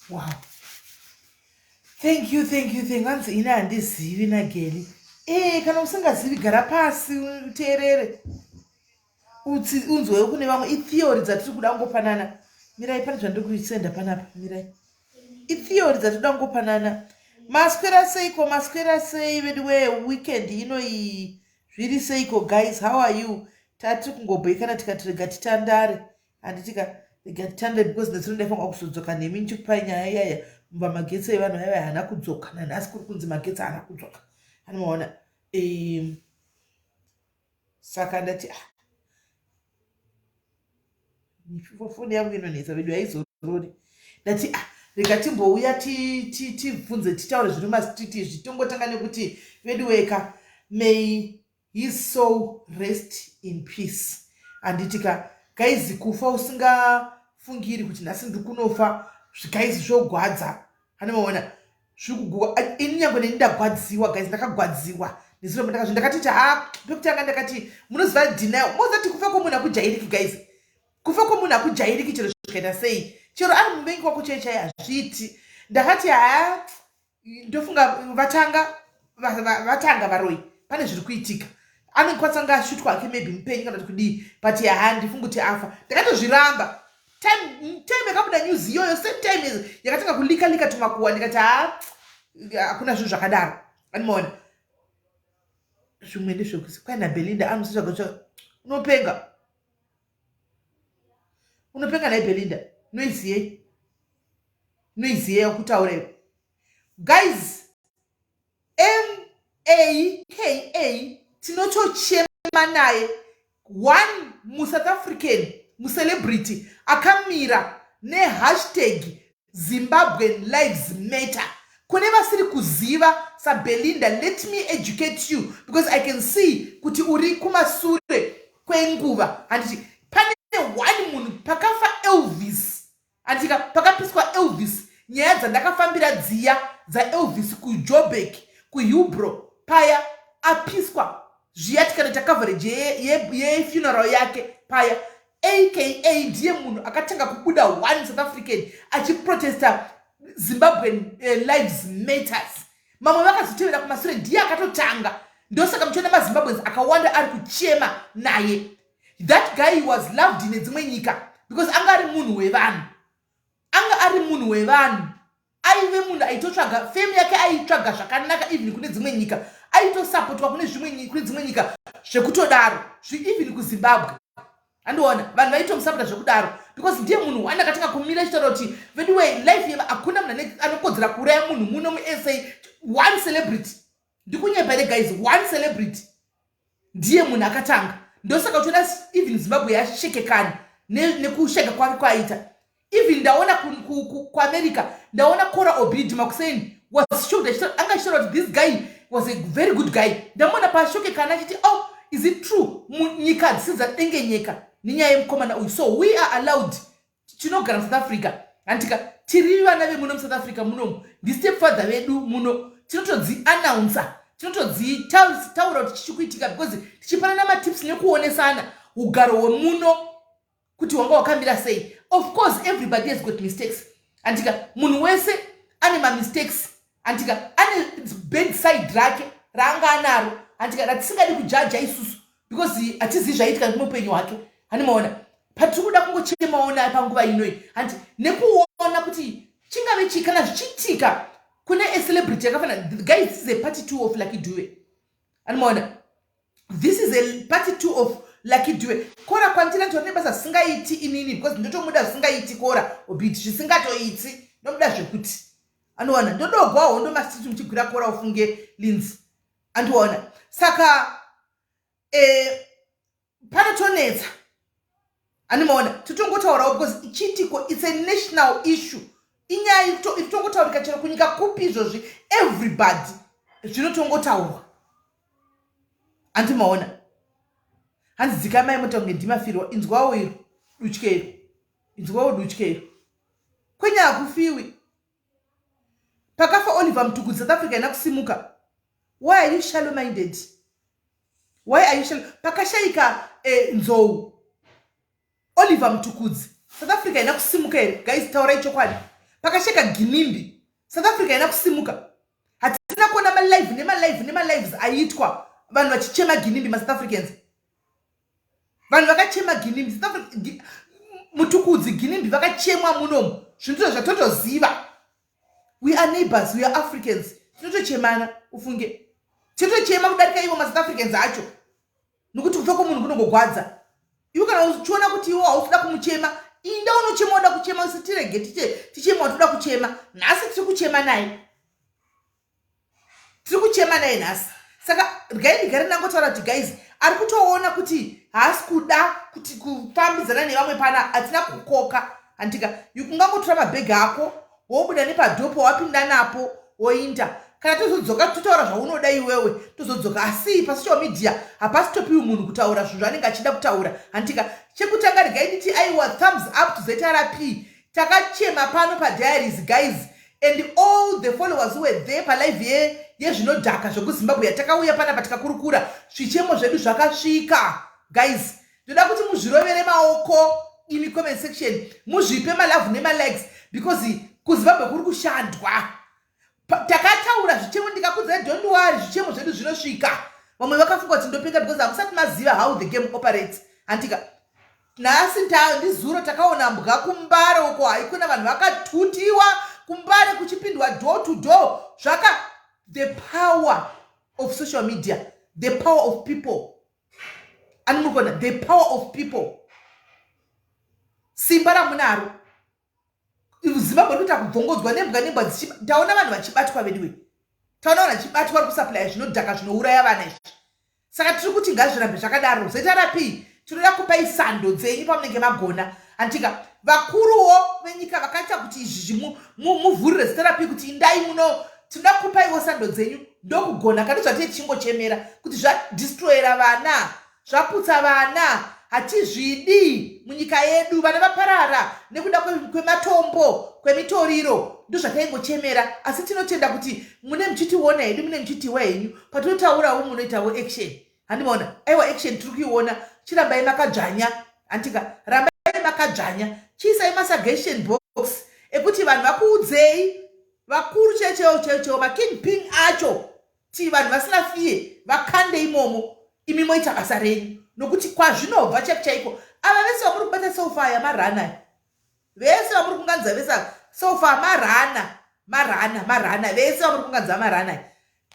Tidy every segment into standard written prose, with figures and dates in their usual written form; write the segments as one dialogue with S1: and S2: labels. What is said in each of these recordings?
S1: Wow, thank you, thank you, thank. Hanzi ini handizivi nageli. Ee, kana usingazivi, gara pasi uteerere, unzwewo kune vamwe. Itheory dzatiri kuda kungopanana. Mirai, pane zvandiri kuisenda panapa. Mirai, itheory dzatiri kungopanana. Maswera seiko? Maswera sei vedu? Weekend ino iyi zviri seiko, guys? How are you? Tati kungobhoikana, tikati rega titandare, handitika? Rega titandare because nezuro ndaifanira kuzodzoka nemi ndichikupai nyaya iyaya. Mumba magetsi evanhu vaiva haana kudzoka nanhasi. Kuri kunzi magetsi haana kudzoka, anomaona. Saka ndati, ah, foni yangu inonetsa vedu, haizorori. Ndati, ah, rega timbouya tibvunze, titaure zviri mumastreet izvi. Tongotanga nekuti vedu weka, may his soul rest in peace, handitika guys? Kufa usingafungiri kuti nhasi ndiri kunofa, guys, zvogwadza, anomaona. Zviri kuguka. Ini nyange neni ndagwadziwa, guys, ndakagwadziwa nezuro. Ndakazvi ndakatiti, ha, pekutanga ndakati, munoziva, denial. Mozati kufa kwomunhu hakujairiki, guys. Kufa kwomunhu hakujairiki, chero zvikaita sei, chero ari muvengi wako chai chai, hazviiti. Ndakati, ha, ndofunga vatanga varoi, pane zviri kuitika. Anokwanisa kunge ashutwa hake, maybe mupenyu kana kuti kudii, but ha, ndifunga kuti afa. Ndakatozviramba. Time yakabuda news iyoyo, same time yakatanga kulika lika tumakuwa, ndikati, ha, hakuna zvinhu zvakadaro, anomaona. Zvimwe ndezvekuti kwaina Belinda anositsvaga. Unopenga, unopenga nai Belinda. Noiziyei, noiziyei yakutaura iwe? Guys, Maka tinotochema naye. One muSouth African mucelebrity akamira ne#ZimbabweanLivesMatter. Kune vasiri kuziva saBelinda, let me educate you because I can see kuti uri kumasure kwenguva, handiti? Pane one munhu pakafa Elvis, handitika? Pakapiswa Elvis, nyaya dzandakafambira dziya dzaElvis kuJoburg, kuHillbrow paya, apiswa zviya, tikanoita coverage yefuneral yake paya, aka ndiye munhu akatanga kubuda, one South African achiprotesta Zimbabwean Lives Matters. Mamwe vakazotevera kumasure, ndiye akatotanga. Ndosaka muchiona maZimbabweans akawanda ari kuchema naye. That guy was loved nedzimwe nyika because anga ari munhu wevanhu, anga ari munhu wevanhu. Aive munhu aitotsvaga fame yake, aitsvaga zvakanaka even kune dzimwe nyika, aitosapotwa kune dzimwe nyika zvekutodaro. Even kuZimbabwe, andiona vanhu vaitomusapota zvekudaro because ndiye munhu one akatanga kumira achitaura kuti veduway, life yeva, hakuna munhu anokodzera kuuraya munhu muno muSA. One celebrity, ndikunyepa here, guys? One celebrity, ndiye munhu akatanga. Ndosaka uchiona even Zimbabwe yashekekana nekusheka kwake kwaaita. Even ndaona kuAmerica, ndaona Cora Obidi makuseni was shocked, anga achitaura kuti this guy was a very good guy. Ndamuona pashokekana achiti, "Oh, is it true?" Nyika dzisi dzadengenyeka nenyaya yemukomana uyu. So we are allowed, tinogara muSouth Africa, handika? Tiri vana vemuno muSouth Africa munomu, ndistepfather vedu muno. Tinotodziannounsa, tinotodzitaura kuti chichi kuitika because tichipanana matips nekuonesana ugaro hwemuno kuti wanga wakamira sei. Of course everybody has got mistakes, handika? Munhu wese ane mamistakes, handika? Ane bad side rake raanga anaro, handika? Ratisingadi kujaja isusu because hatizivi zvaiitika muupenyu hwake, handimaona. Patiri kuda kungochemaona panguva inoi, handi nekuona kuti chingave chii kana zvichiitika kune acelebrity yakafana. Guys, this is a part two of Lucky Dube, handimaona. This is a part two of Lucky Dube. Kora kwandira nditori nebasa zvisingaiti inini because ndotomuda zvisingaiti. Kora Obidi zvisingatoiti, ndomuda zvekuti anowana ndodogwa hondo masiti muchigwira Kora, ufunge Linzi, andiona. Saka panotonetsa, handimaona. Totongotaurawo because chiitiko, it's a national issue. Inyaya iri kutongotaurika chero kunyika kupi izvozvi, everybody, zvinotongotaurwa, handimaona. Hanzi dzikamai mota kunge ndimafirwa. Inzwawo iro dutye iro, inzwawo dutye iro. Kwenya hakufiwi. Pakafa Oliver Mtukudzi, South Africa ina kusimuka. Why are you shallow minded? Why are you shallow? Pakashayika Nzou, Oliver Mtukudzi, South Africa ina kusimuka here, guys? Taurai chokwadi. Pakasheka Ginimbi, South Africa haina kusimuka. Hatina kuona malive nemalive nemalives aiitwa, vanhu vachichema Ginimbi, maSouth Africans, vanhu vakachema Ginimbi, South Africa, Mutukudzi, Ginimbi vakachemwa munomu. Zvinhu zvatotoziva. We are neighbors, we are Africans, tinotochemana. Ufunge tinotochema kudarika ivo maSouth Africans acho, nokuti kufa kwomunhu kunongogwadza. Iwe kana uchiona kuti iwo hausida kumuchema, inda unochema. Uda kuchema, tirege tichema. Watoda kuchema nhasi, tiri kuchema naye, tiri kuchema naye nhasi. Saka regai ndigare ndangotaura kuti, guys, ari kutoona kuti haasi kuda kuti kufambidzana nevamwe pana, hatina kukoka, handika? Ungangotora mabhegi ako, wobuda nepadhopo wapinda napo, woinda. Kana tozodzoka, totaura zvaunoda iwewe, tozodzoka. Asi pasocial media hapasitopiwi munhu kutaura zvinhu zvaanenge achida kutaura, handika? Chekutanga, regai nditi aiwa, thumbs up to ZRP. Takachema pano padiaries, guys, and all the followers who were there palive yezvinodhaka zvekuZimbabwe yatakauya panapa tikakurukura zvichemo zvedu, zvakasvika. Guys, ndoda kuti muzvirovere maoko imi comment section, muzvipe malove nemalikes, because kuZimbabwe kuri kushandwa. Takataura zvichemo, ndikakudzai, don't worry, zvichemo zvedu zvinosvika. Vamwe vakafunga kuti ndopenga because hamusati maziva how the game operates, handika? Nhasi ndizuro takaona mbwa kuMbare uko, haikuna vanhu vakatutiwa kuMbare, kuchipindwa door to door. Zvaka the power of social media, the power of people. Ani muri kuona the power of people, simba ramunaro. Zimbabwe iri kuita kubvongodzwa nembwa nembwa. Taona vanhu vachibatwa vediwe, taona vanhu vachibatwa vari kusupplya zvinodhaka zvinouraya vana izvi. Saka tiri kuti ngazvirambe zvakadaro. ZRP, tinoda kupai sando dzenyu pamunenge magona, handika? Vakuruwo venyika vakaita kuti izvi muvhurire ZRP kuti indai muno, tinoda kupaiwo sando dzenyu. Ndokugona kati zvatee tichingochemera kuti zvadestroyera vana, zvaputsa vana, hatizvidi munyika yedu. Vana vaparara nekuda kwematombo, kwemitoriro. Ndozvataingochemera. Asi tinotenda kuti mune muchitiona hedu, mune muchitiwa henyu patinotaurawo, munoitawo action. Handimaona? Aiwa, action tiri kuiona. Chirambai makadzvanya, handika? Rambai makadzvanya. Chiisai masuggestion box ekuti vanhu vakuudzei, vakuru chaichaiwo chaichaiwo, makingpin acho, ti vanhu vasina fear vakande imomo, imi moita basa renyu, nokuti kwazvinobva chaiko chaiko, ava vese vamuri kubata so far yamarana, vese vamuri kunganidza vese ava so far marana, marana, marana, vese vamuri kunganidza marana.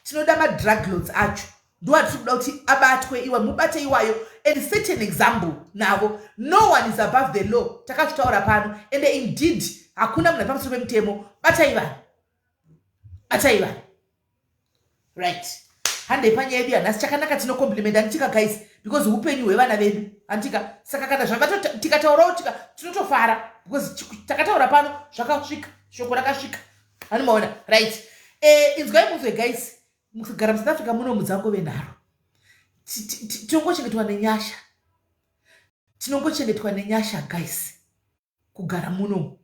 S1: Tinoda madrug lords acho, ndo atiri kuda kuti abatwe. Iwa mubate iwayo and set an example navo. No one is above the law, takazvitaura pano, and indeed hakuna munhu ari pamusoro pemutemo. Batai vanhu, batai vanhu. Right, handei panyaya yedu yanhasi. Chakanaka, tinocompliment, handitika, guys? Because upenyu hwevana vedu, handitika? Saka kana tikataurawo tinotofara because takataura pano, zvakasvika, shoko rakasvika, hanimaona? Right, inzwai munzwe, guys. Mukugara muSouth Africa muno, mudzangove nharo. Tinongochengetwa nenyasha, tinongochengetwa nenyasha, guys, kugara muno.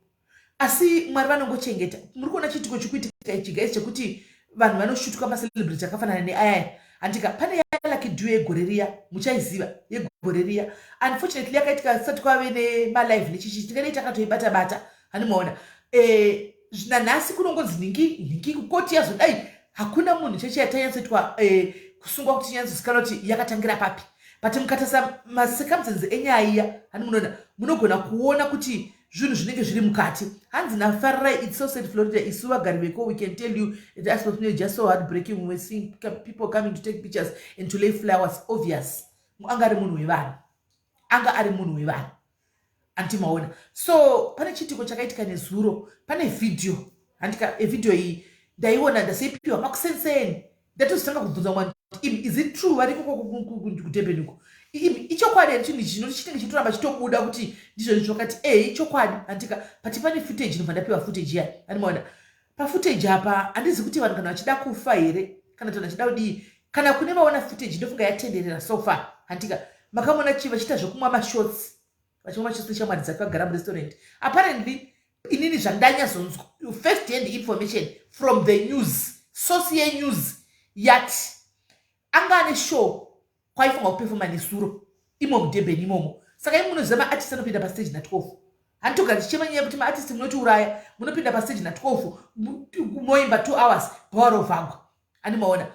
S1: Asi Mwari vanongochengeta. Muri kuona chiitiko chikuitika ichi, guys, chekuti vanhu vanoshutwa, macelebrity akafanana neayaya, handika? Pane yaLucky Dube yegore riya, muchaiziva yegore riya. Unfortunately yakaitika sati kwave nemalive nechichi, tingadei takatoibata bata, handimaona? Nanhasi kunongonzi nhingi nhingi, kukoti yazodai, hakuna munhu cheche yatanyatsoitwa kusungwa kuti tinyatsozikanwa kuti yakatangira papi. But mukatarisa macircumstances enyaya iya, hani munoona, munogona kuona kuti zvinhu zvinenge zviri mukati. Hanzi nafarirai, "It's so sad, Florida. Isu vagari veko, we can tell you it is just so heartbreaking when we're seeing people coming to take pictures and to lay flowers." Obvious, anga ari munhu wevanhu, anga ari munhu wevanhu, andimaona? So pane chiitiko chakaitika nezuro. Pane vhidhiyo, handika? Evhidhiyo iyi ndaiona, ndaseipiwa makusenseni. Ndatozotanga kubvunza mwana, "Imi, is it true variko kuDurban uko? Imi, ichokwadi here chinhu ichi?" Chinoti chinenge chitoramba chitobuda kuti ndizvo izvo. Kati e, ichokwadi, handika? Pati pane footage, inobva ndapiwa footage iya, andimaona? Pafootage apa handizi kuti vanhu kana vachida kufa here, kana kuti vanhu vachida kudii. Kana kune vaona footage, ndofunga yatenderera so far, handika? Makamona chi vachiita zvekumwa mashots, vachimwa mashots neshamwari dzake, vagara murestaurant. Apparently, inini zvandanyazonzwa, first hand information from the news source yenews, yati anga ane show kwaifunga kupefoma nesuro imo muDurban imomo. Saka imi munoziva maartist anopinda pastage na12, Handitogara tichema nyaya yekuti maartist munotiuraya, munopinda pastage na12, moimba 2 hours, bhawarovhangwa. Andimaona.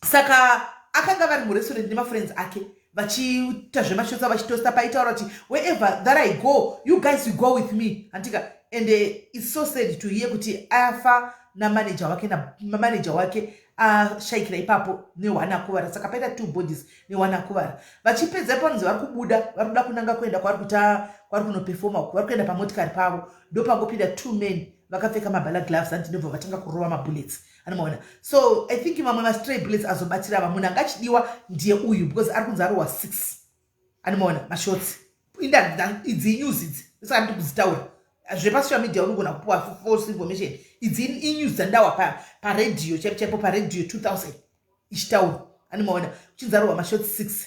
S1: Saka akanga vari murestaurant nemafriends ake, vachiita zvemashotsa, vachitosta. Paitaura kuti, "Wherever that I go, you guys, you go with me," handika? And it's so sad to hear kuti afa namanager wake, namanager wake ashayikira ipapo, neone akuvara. Saka paita two bodies neone akuvara. Vachipedza, panonzi vari kubuda, vari kuda kunanga kuenda kwavari kuita, kwavari kunopefoma uku. Vari kuenda pamotikari pavo, ndopangopinda two men vakapfeka mabalaclavas, anti ndobva vatanga kurova mabullets. Anomaona. So I think mamwe mastray bullets azobatsira va munhu anga achidiwa ndiye uyu, because ari kunzi arohwa six, anomaona, mashots. Idzi inews idzi, saka ndiri kudzitaura zvepasocial media, unogona kupiwa false information. Idzi inews dzandawa paredhiyo chaipo chaipo, paredhiyo 2000 ichitaura, anomaona, uchinzi arohwa mashots 6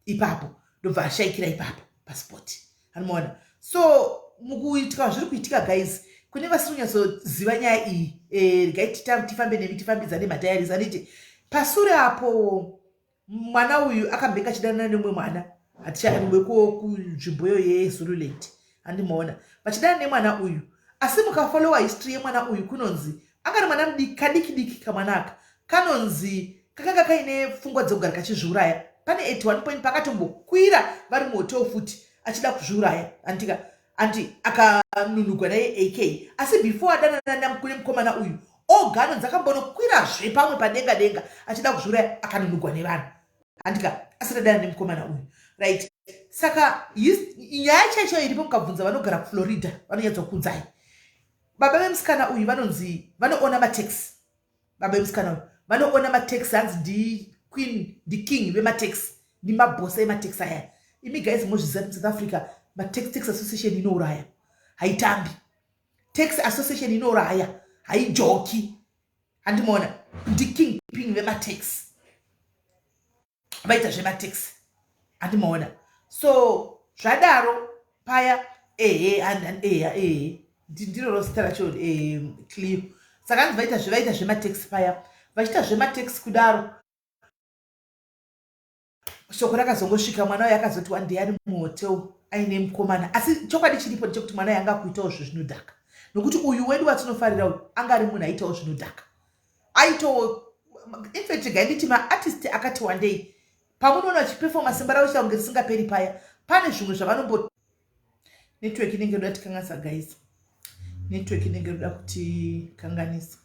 S1: ipapo, ndobva ashayikira ipapo paspot, anomaona. So mukuitika zviri kuitika, guys, kune vasiri kunyatsoziva nyaya iyi, regai tifambe nemi, tifambidzane madiaries. Anditi pasure apo mwana uyu akambenge achidanana nemumwe mwana weko kunzvimbo iyo yeZululand, handimaona, vachidanana nemwana uyu. Asi mukafolowa history yemwana uyu, kunonzi angari mwana mudiki, kadiki diki kamwana aka, kanonzi kakanga kaine pfungwa dzekugara kachizviuraya. Pane at one point pakatombokwira vari muhotel futi achida kuzviuraya, andika andi akanunugwa naye ak. Asi before adanana nemukomana uyu, oga anonzi akambonokwirazve pamwe padenga denga achida kuzviuraya, akanunugwa nevanhu, handika, asati adana nemukomana uyu, right? Saka nyaya chaicho iripo, mukabvunza vanogara kuFlorida vanonyatsokuudzai. Baba vemusikana uyu vanonzi vanoona mataxi. Baba vemusikana uyu vanoona mataxi, hanzi ndiqueen, ndiking vemataxi, ndimabhosa emataxi aya. Imi guys, mozviziva kuti South Africa mataxi association inouraya, haitambi. Taxi association inouraya, haijoki, handimaona. Ndiking ping vemataxi, vaita zvemataxi, handimaona. So zvadaro paya, ehe, ehe, ehe, ndiroro zita racho, Cleo. Saka hanzi vaita zvemataxi paya, vachiita zvemataxi kudaro, shoko rakazongosvika, mwana uyo akazoti one day ari muhotel aine mukomana. Asi chokwadi chiripo ndechekuti mwana uyo anga kuitawo zvezvinodhaka, nokuti uyu wedu watinofarira uyu anga ari munhu aitawo zvinodhaka, aitawo. Infact, gai nditi maartist akati wandei, pamunoona vachipefoma, simba ravo chiita kunge risingaperi paya, pane zvimwe zvavanombo. Network inenge roda tikanganisa, guys, network inenge roda kutikanganisa.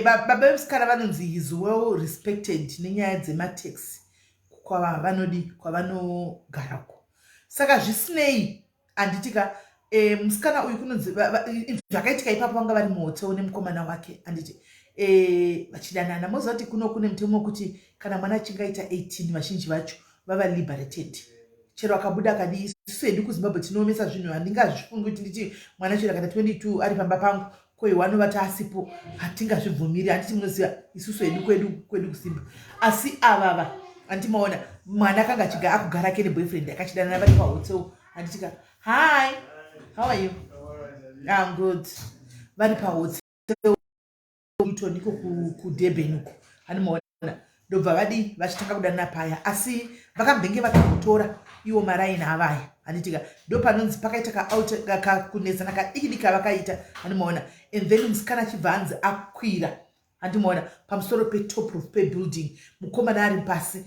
S1: Baba vemusikana vanonzi is well respected nenyaya dzemataxi kwavanodi, kwavanogarako. Saka zvisinei, handitika, musikana uyu kunonzi zvakaitika ipapo, vanga vari muhotel nemukomana wake, handiti, vachidanana. Moziva kuti kuno kune mutemo wekuti kana mwana achinge aita 18, vazhinji vacho vava liberated, chero akabuda akadii. Isusu hedu kuZimbabwe tinoomesa zvinhu. Handingazvifungi kuti nditi mwana chero akaita 22 ari pamba pangu, koiwa anovata asipo, hatingazvibvumiri, handiti? Munoziva isusu hedu kwedu kusimba. Asi avava, handimaona, mwana akanga achiga akugara ake neboyfriend, akachidanana vari pahotel, handitika. Hi, how are you? I'm good. Vari pahotel iko kuDurban uko, handimaona. Ndobva vadi vachitanga kudanana paya, asi vakambenge vakambotora iwo maraini avaya, handitika. Ndo panonzi pakaita kakunetsana kadiki diki avakaita, handimaona. And then musikana achibva anzi akwira, handimaona, pamusoro petop roof pebuilding, mukomana ari pasi.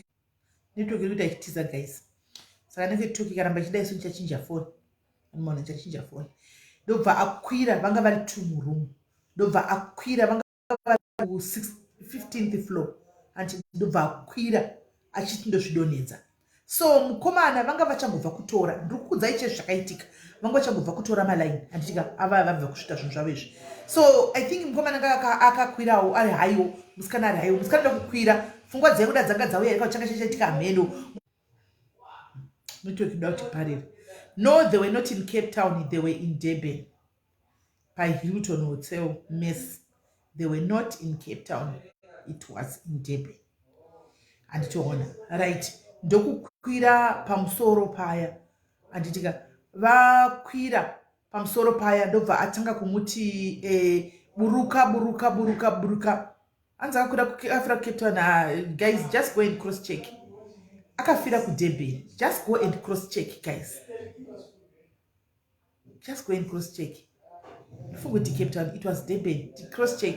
S1: Network iri kuita ichitiza, guys, saka network ikaramba ichidai so, ndichachinja foni, handimaona, ndichachinja foni. Ndobva akwira, vanga vari two muroom, ndobva akwira, vanga vari ku15th floor, anti ndobva akwira achiti ndozvidonhedza. So mukomana vanga vachangobva kutora, ndiri kukudzai chezvo zvakaitika, vanga vachangobva kutora malaini, handitika, ava vabva kusvita zvinhu zvavo izvi. So I think mukomana anga akakwirawo ari haiwo, musikana ari haiwo. Musikana ndokukwira, pfungwa dzekuda dzanga dzauya ika changa chachaitika, hameno. Network ida kuti parire. No, they were not in Cape Town, they were in Durban, paHilton Hotel mess. They were not in Cape Town, it was in Durban, handitoona. Right, ndokukwira pamusoro paya, handitika. Vakwira pamusoro paya, ndobva atanga kumuti, "Buruka, buruka, buruka, buruka." Anzi akakwira, afira kuCape Town. Guys, just go and cross check. Akafira kuDurban. Just go and cross check, guys. Just go and cross check. Ndofunga kuti Cape Town, it was Durban. Cross check.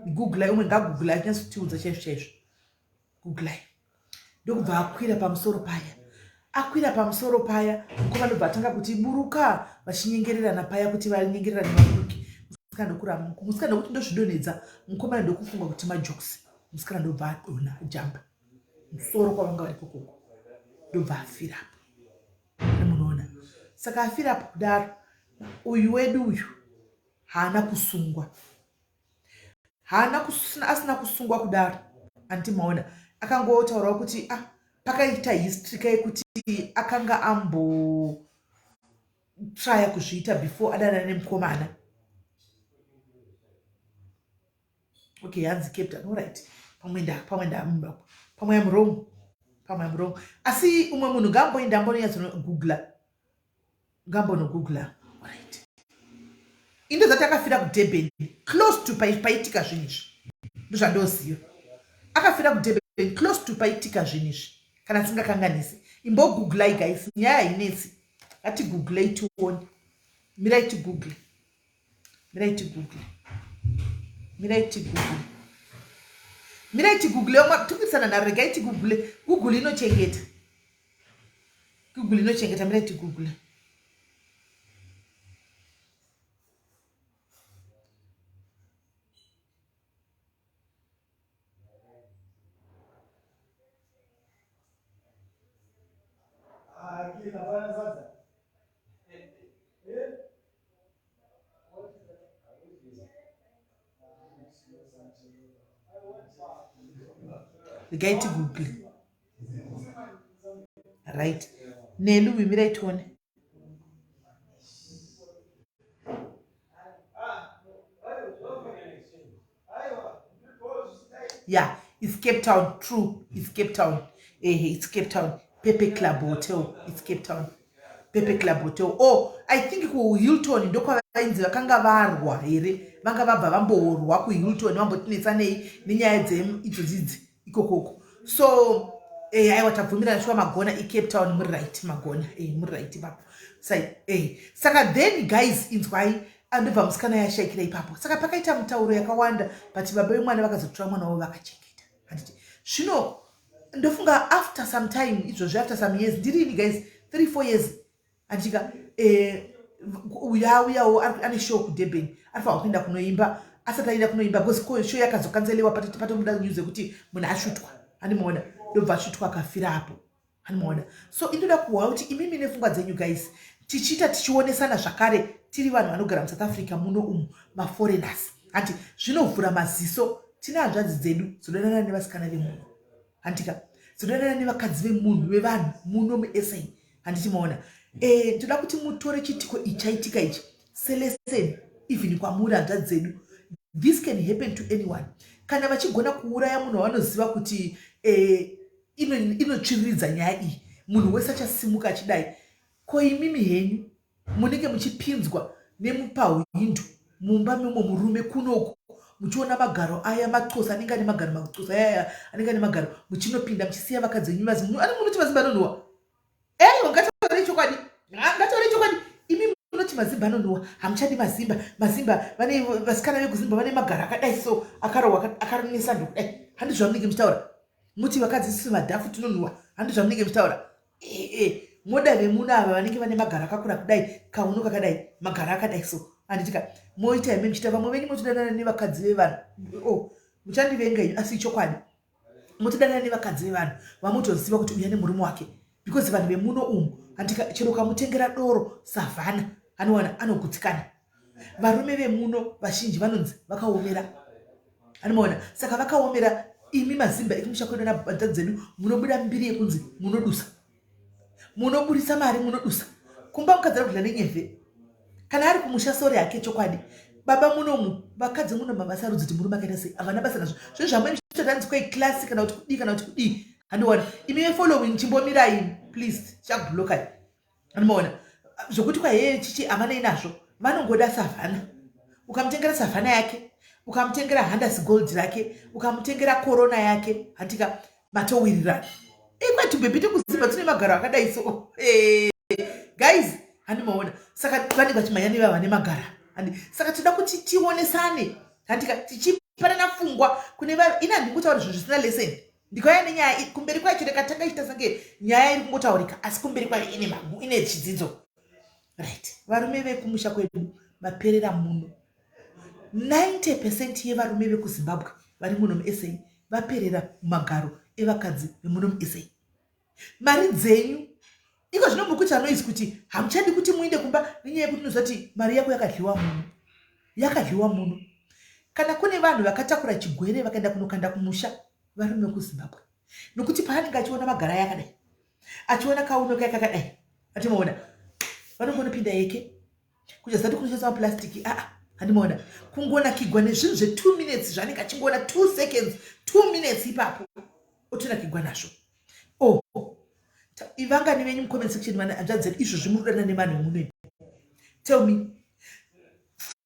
S1: Google umwe ngagoogle achinyatsutiudza chaizvo chaizvo. Google. Ndokubva akwira pamusoro paya. Akwira pamusoro paya, mukoma ndobva atanga kuti buruka vachinyengererana paya kuti vanyengererane vaburuke. Musikana ndokuramba, musikana ndokuti ndozvidonhedza, mukomana ndokufunga kuti majokes. Musikana ndobva adonha ajamba musoro kwavanga vari kokoko ndobva afirapo. Munoona? Saka afirapo kudaro, uyu wedu uyu haana kusungwa. Haana asina kusungwa kudaro anti maona akangotaurawo kuti ah pakaita history kayekuti akanga ambotraya kuzviita before adanana nemukomana. Okay, hanzi Cape Town, alright. Pamwe nda pamwe nda pamwe I'm wrong. Pamwe I'm wrong. Asi umwe munhu ngaamboenda ambononyatsogoogla. Ngambonogoogla. Alright. Indo zati akafira kuDurban close to paitika zvinhu izvi. Ndozvandoziva. Akafira kuDurban close to paitika zvinhu izvi. Kana tisingakanganisi. Imbogooglai guys, nyaya hainetsi. Ngatigooglei tione. Mirai tigoogle. Mirai tigoogle. Mirai tigoogle. Mirai tigoogle. Tikuitisana nharo regai tigoogle. Google inochengeta. Google inochengeta mirai tigoogle. Regai tigoogle. Right. Nelu mirai tione. Yeah, it's Cape Town. True, it's Cape Town. Eh, it's Cape Town. Pepe Club Hotel. It's Cape Town. Pepe Club Hotel. Oh, I think ku Hilton ndokwavainzi vakanga varwa here. Vanga vabva vamborwa ku Hilton vambotinetsa nei nenyaya dzeidzodzi idzi ikokoko. So eh aiwa tabvumirana shuwa magona i Cape Town muri right magona. Eh muri right ipapo. Sai eh saka then guys inzwai andobva musikana yashaikira ipapo. Saka pakaita mutauro yakawanda but baba vemwana vakazotora mwana wavo vakachengeta. Handiti zvino ndofunga after some time izvozvi after some years ndirini guys 3 4 years andichika eh, uya uyawo ane show kudurban arifanirwa kuenda kunoimba asati aenda kunoimba because show yakazokanzelewa patomuda news yekuti munhu ashutwa andimaona ndobva ashutwa akafira apo andimaona so indoda kuhwa kuti imimi nefungwa dzenyu guys tichiita tichionesana zvakare tiri vanhu vanogara musouth africa muno umu maforeigners hanti zvinovhura maziso tine hanzvadzi dzedu dzodanana nevasikana vemuno handika dzodanana nevakadzi vemunhu vevanhu muno musa handiti maona e, ndoda kuti mutore chiitiko ichi chaitika ichi seleseni even kwamuri hanzvadzi dzedu this can happen to anyone kana vachigona kuuraya munhu wavanoziva kuti e, inotsviriridza ino nyaya iyi munhu wese achasimuka achidai ko imimi henyu munenge muchipinzwa nemupahwindo mumba memumwe murume kunoku muchiona magaro aya maxosa anenge ane magaro maxosa ayaya anenge ane magaro muchinopinda muchisiya vakadzi venyu vazi ani munoti mazimba anonhuwa eyo ngataure chokwadi ngataure chokwadi imi munoti mazimba anonhuwa hamuchadi mazimba mazimba vane vasikana vekuzimba vane magaro akadai so akarohwa akaronesa ndokudai handi zvamunenge muchitaura muti vakadzi isusu madhafu tinonhuwa handi zvamunenge muchitaura ee eh, moda vemuno ava vanenge vane magaro akakura kudai kauno kakadai magaro akadai so anditika moita imi muchiita vamwe venyu motodanana nevakadzi vevanhu o oh, muchandivenga inyu asi ichokwadi motodanana nevakadzi vevanhu vamotoziva kuti uya nemurume wake because vanhu vemuno umu andika chero ukamutengera doro savhana anowana anogutsikana varume vemuno vazhinji vanonzi vakaomera anomaona saka vakaomera imi mazimba ekumusha kwedu nabata dzedu munobuda mbiri yekunzi munodusa munoburitsa mari munodusa kumba mukadzi ari kudya nenyevhe kana ari kumusha sori hake chokwadi baba munomu vakadzi muno mavasarudzi kuti murume akaita sei havana basa nazvo zvinhu zvamwe muchitotanzi kwai class kana kuti kudii kana kuti kudii handiona imi vefollowing chimbomirai please chakublokai Anomaona zvokuti kwaheye chichi havanei nazvo vanongoda savhana ukamutengera savhana yake ukamutengera handas gold rake ukamutengera korona yake handika matowirirana ikwatubhebhi tekuziva tine magaro akadai so eh, guys. Handi maona? Saka vanenge vachimhanya nevava nemagara. Handi saka tinoda kuti tionesane, handika, tichipanana pfungwa kune va ini handingotaura zvinhu zvisina lesson. Ndikauya nenyaya kumberi kwacho ndakatanga ichita senge nyaya iri kungotaurika, asi kumberi kwayo ine magu, ine chidzidzo. Right, varume vekumusha kwedu vaperera muno. 90% yevarume vekuZimbabwe vari muno muSA vaperera mumagaro evakadzi vemuno muSA. Mari dzenyu iko zvino muri kuita noise kuti hamuchadi kuti muinde kumba nenyaya yekuti unoziva kuti mari yako yakadyiwa muno, yakadyiwa muno. Kana kune vanhu vakatakura chigwere vakaenda kunokanda kumusha, varume vekuZimbabwe, nokuti paanenge achiona magara aya akadai, achiona kauno kaya kakadai, atimaona vanongonopinda yeke kuchazati kunoshandisa maplastic. Aa, handimaona kungonakigwa nezvinhu zve2 minutes zvaanenge achingoona, 2 seconds, 2 minutes ipapo otonakigwa nazvo. Oh, ivangani venyu mucomment section, vana hanzvadzi dzedu, izvozvi muri kudana nevanhu vemuno? Tell me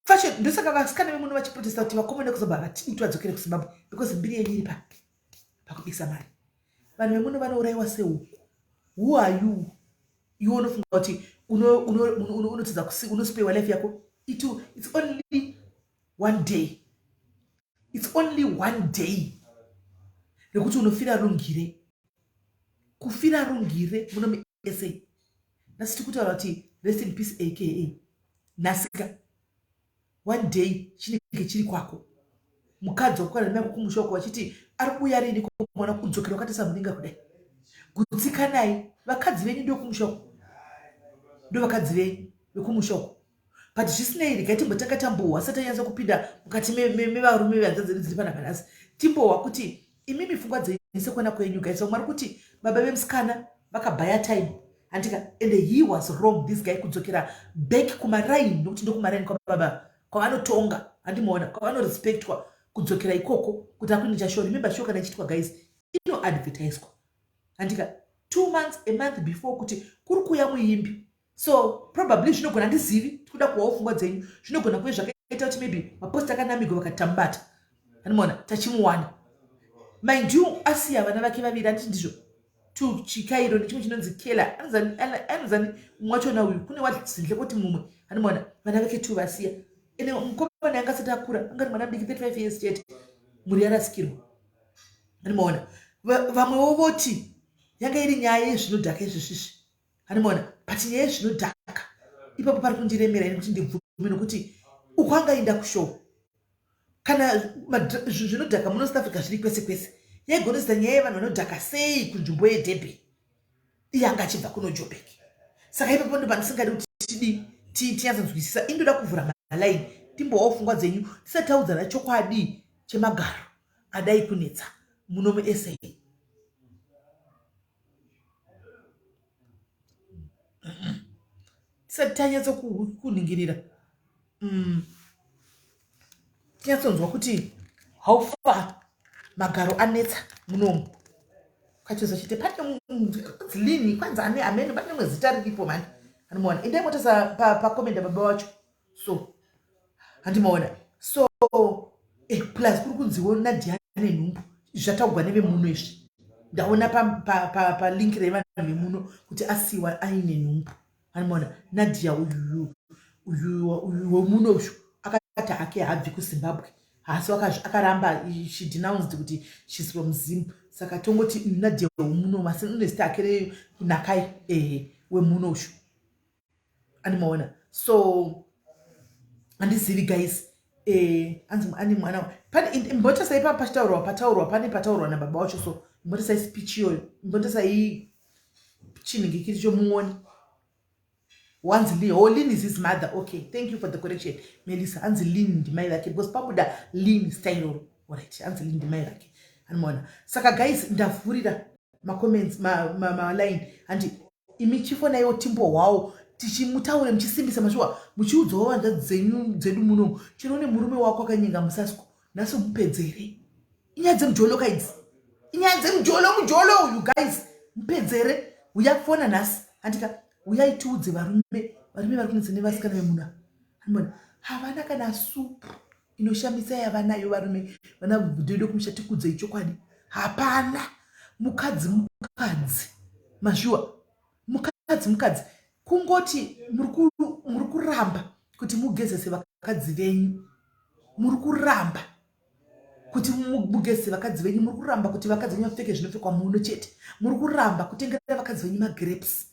S1: fashion. Ndosaka vasikana vemuno vachiprotesta kuti vakomana vekuZimbabwe havatidi kuti vadzokere kuZimbabwe, because mbiri yenyu iri pakubisa mari. Vanhu vemuno vanourayiwa sehuku. Who are you? Iwe unofunga kuti unotidza unospewa life yako. It's only one day, it's only one day rekuti unofira rungire, kufira rungire muno muSA. Nhasi tiri kutaura kuti rest in peace aka nhasika. One day chinenge chiri kwako, mukadzi wakukwana nemai kukumusha uko vachiti ari kuuya rini mwana kudzokera wakati samuninga kudai. Gutsikanai, vakadzi venyu ndokumusha uko, ndo vakadzi venyu vekumusha uko. But zvisinei, regai timbotanga tambohwa asati anyatsa kupinda mukati mevarume vehanzvadzi dzedu dziri panapa nhasi. Timbohwa kuti imimi pfungwa dzenyu sekuona kwenyu, guys. Vamwe vari kuti baba vemusikana vakabhaya time, handika, and he was wrong, this guy, kudzokera back kumaraini, nokuti ndokumaraini kwababa kwavanotonga, handimaona, kwavanorespectwa, kudzokera ikoko kuti akunoita show. Remember, show kana ichiitwa, guys, inoadvertiswa, handika, 2 months, a month before, kuti kuri kuuya muimbi. So probably zvinogona, handizivi, tikuda kuwawo pfungwa dzenyu, zvinogona kuve zvakaita kuti maybe maposta akanamigwa vakati tamubata, handimaona, tachimuwana. Mind you, asiya vana vake vaviri, handiti ndizvo? Chikairo nechimwe chinonzi Kela, anonzani mumwe wachona uyu, kune wazinhle kuti mumwe, handimaona, vana vake two vasiya. Ende mukomana anga asati akura, angari mwana mudiki, 35 years chete, mhuri yarasikirwa, handimaona. Vamwewo voti yanga iri nyaya yezvinodhaka izvezvizvi, handimaona. But nyaya yezvinodhaka ipapo pari kundiremera ini kuti ndibvume, nokuti uko angaenda kushow kana zvinodhaka muno South Africa zviri kwese kwese, yaigonesa nyaya yevanhu vanodhaka sei kunzvimbo yeDurban, iye anga achibva kuno Joburg. Saka ipapo ndo pandisingadi kuti tidi tinyatsonzwisisa. Indoda kuvhura malaini, timbowawo pfungwa dzenyu tisati taudzana chokwadi chemagaro adai kunetsa muno muSA. Tisati tanyatso kuningirira, tinyatsonzwa kuti how far magaro anetsa munomu. Kachoza chete pane lini kwanzi ane amene, pane rimwe zita riripo mani, handimaona. Endai motasa pakomenda baba wacho. So handimaona. So plus kuri kunziwo Nadia nenhumbu, zvataugwa nevemuno izvi. Ndaona palink pa, pa revanhu vemuno kuti asiwa aine nhumbu, handimaona. Nadia uyu uyu uyu wemuno uyu akati hake haabvi kuZimbabwe, haasi, akaramba, she denounced kuti she's from Zim. Saka tongoti uyu Nadia wemuno, masi une zita ake renakai, ehe, wemuno uyu, andimaona. So handizivi, guys. Anzi ane mwana. Pane imbotasai pa pachitaurwa, pataurwa, pane pataurwa nababa wacho. So imbotasai speech iyoyo, imbotasai chinhingikiri chomuoni. Wanzi Lin. Oh, Lin is his mother. Okay, thank you for the correction, Melissa. Anzi Lin ndimai vake, because pabuda Lin style. Alright, anzi Lin ndimai vake, anomaona. Saka guys, ndavhurira macomments, maline ma, ma handi imi chifonaiwo timbohwawo tichimutaure, muchisimbisa mashuwa, muchiudzawo vanzvadzi dzenyu dzedu munomu. Chero nemurume wako akanyenga musasko nhasi, mupedzere. Inyaya dzemujolo kaidzi, inyaya dzemujolo, mujolo uyu, guys, mupedzere. Uya fona nhasi, handika, uyai tiudze varume. Varume vari kunetsa nevasikana vemuna, hanimona, havana kana supu inoshamisa yavanayo varume. Vana vhudedo kumusha, tikudzei chokwadi, hapana mukadzi, mukadzi mashuwa, mukadzi, mukadzi. Kungoti muri kuramba kuti mugezese vakadzi venyu, muri kuramba kuti mugezese vakadzi venyu, muri kuramba kuti vakadzi venyu vapfeke zvinopfekwa muno chete, muri kuramba kutengera vakadzi venyu magrapes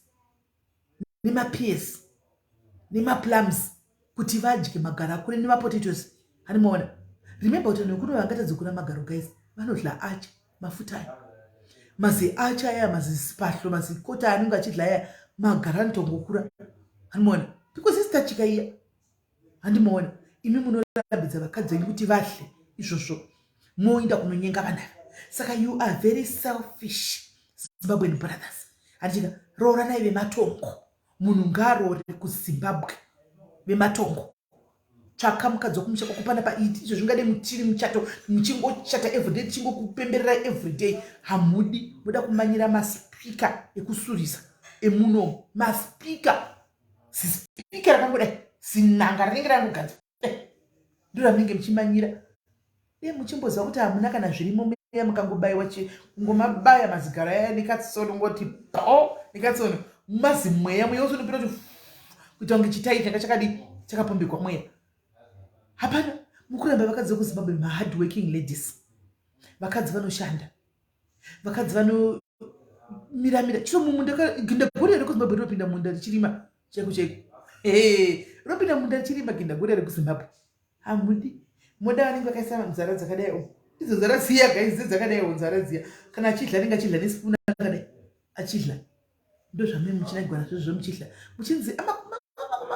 S1: nemapears nemaplums kuti vadye magaro akure nemapotatoes. Hanimaona, remember kuti vanhu vekuno vangatadza kura magaro guys, vanodla acha mafuta aya, mazi acha aya, mazisipahlo, mazikota anenge achidla aya, magaro anotongokura. Hanimaona, because isitachika iya. Handimaona, imi munorambidza vakadzi venyu kuti vadle izvozvo, moinda kunonyenga vanhu ava. Saka you are very selfish, Zimbabwean brothers. Handitika rooranai vematongo. Munhu ngaaroore kuZimbabwe vematongo. Tsvaka mukadzi wekumusha kwako panapa. Izvo zvingade mutiri muchato, muchingochata everyday, tichingokupembererai everyday. Hamudi, muda kumanyira maspika ekusurisa emuno, maspika, zispika rakangodai, zinanga rinenge rangogadzwa, ndo ramunenge muchimanyira. Dei muchimboziva kuti hamuna kana zvirimo muya, mukangobayiwa kungomabaya mazigaro aya nekatsono, ngoti po nekatsono, mazimweya, mweya usonopinda kuti kuita kunge chitai changa chakadi chakapombekwa mweya. Hapana, mukuramba vakadzi vekuZimbabwe, mahard working ladies, vakadzi vanoshanda, vakadzi vanomiramira chiro mumunda. Gindagori rekuZimbabwe rinopinda munda richirima chaiko chaiko, rinopinda munda richirima. Gindagori rekuZimbabwe hamudi, moda vanenge vakaisa nzara dzakadai o, idzo nzara dziya guys, dzakadai o, nzara dziya. Kana achidla anenge achidla nesipuna akadai achidla. Ndo zvamai muchinagwa nazvo zvo, muchidla muchinzi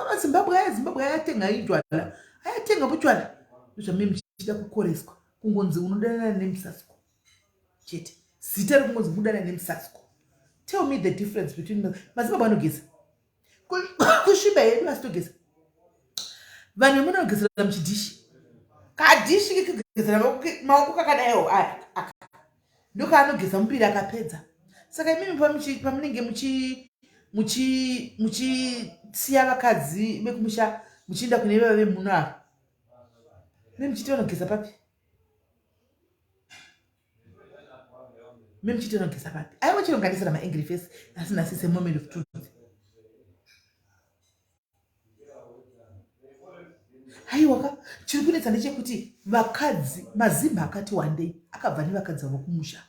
S1: maZimbabwe aya, Zimbabwe ayatenga itwala, ayatenga butywala. Ndo zvamai muchida kukoreswa, kungonzi unodanana nemusasko chete, zita rekungonzi mudanana nemusasko. Tell me the difference between maZimbabwe anogeza kusviba yedu asi togeza. Vanhu vemunogezera muchidhishi, kadhishi kekugezera maoko kakadaiwo aya aka, ndokaanogeza muviri akapedza. Saka imimi pamunenge muchisiya vakadzi vekumusha muchienda kune vava vemuno ava, me muchiti vanogeza papi? Me muchiti vanogeza papi? Aiwa, chironganisira maangry face asi nhasi is a moment of truth. Haiwaka, chiri kunetsa ndechekuti vakadzi mazimba akati wandei akabva nevakadzi vavo kumusha,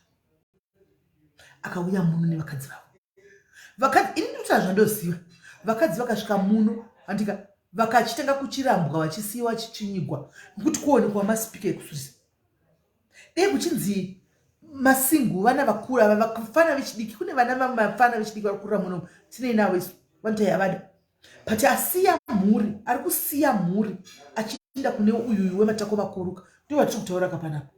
S1: akauya muno nevakadzi vavo. Vakadzi, ini ndikutaura zvandoziva, vakadzi vakasvika muno, handika, vakachitanga kuchirambwa, vachisiyiwa, vachitsvinyigwa nekuti kuonekwa masipika ekusurisa. Dei kuchinzi masingu vana vakura, vafana vechidiki, kune vana vafana vechidiki vari kurira muno, tinei navo isu, vanotai avada, but asiya mhuri, ari kusiya mhuri achiinda kune uyuyu wematako makuruka. Ndo vatiri kutaura kapanapa.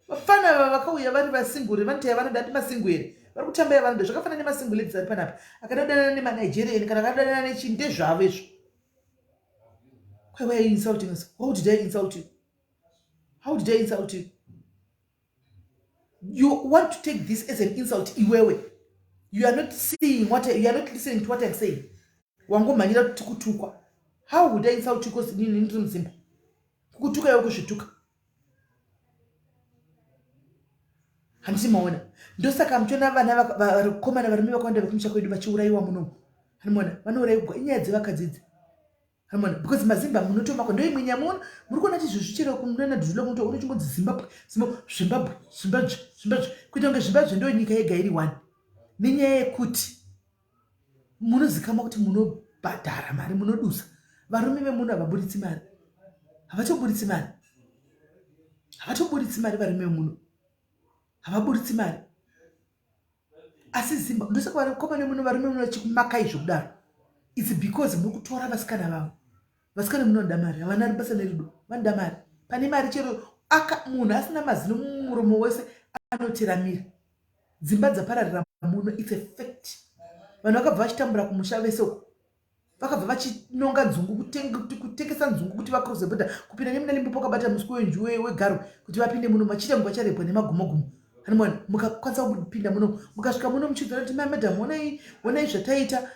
S1: Vafana ava vakauya vari vasingure, vanotai vanoda ati masingu here, vari kutamba yavanoda. Zvakafanana nemasingu ladies ari panapa, akadadanana nemaNigerian kana akadanana nechii, ndezvavo izvo. Why are you insulting us? How did I insult you? How did I insult you? You want to take this as an insult iwewe. You are not seeing what I, you are not listening to what I'm saying. Wangomhanyira kuti kutukwa. How would I insult you? Because inini ndiri muZimba, kukutuka iwe kuzvituka. Handiti maona? Ndosaka muchiona vana vakomana, varume vakawanda vekumusha kwedu vachiurayiwa munomu. Hanimona vanourayiwa inyaya dzevakadzi idzi. Hanimona, because maZimba munotomakwa ndoimwe nyamuona muri kuona kuti izvozvi chero kunana dhudhula kunoto unochingonzi Zimbabwe, Zimbabwe, Zimbabwe, Zimbabwe, Zimbabwe, kuita kunge Zimbabwe ndo nyika yega iri one, nenyaya yekuti munozikamwa kuti munobhadhara mari, munodusa. Varume vemuno havaburitsi mari, havatoburitsi mari, havatoburitsi mari. Varume vemuno havaburitsi mari, asi Zimba ndosaka vakomana muno, varume muno vachikumakai zvokudaro. It's because muri kutora vasikana vavo. Vasikana munoda mari, havana basa nerudo, vanoda mari. Pane mari chero aka munhu asina mazino mumuromo wese anoteramira. Dzimba dzapararira muno, it's a fact. Vanhu vakabva vachitambura kumusha vese uko, vakabva vachinonga nzungu, kutengesa nzungu kuti vacrosse border, kupinda nemuna Limpopo wakabata muswe wenju wegarwe kuti vapinde muno, vachiita kunge vacharepwa nemagumogumo. Hanimona mukakwanisa kupinda muno, mukasvika muno muchidzora kuti madam, onai, onai zvataita,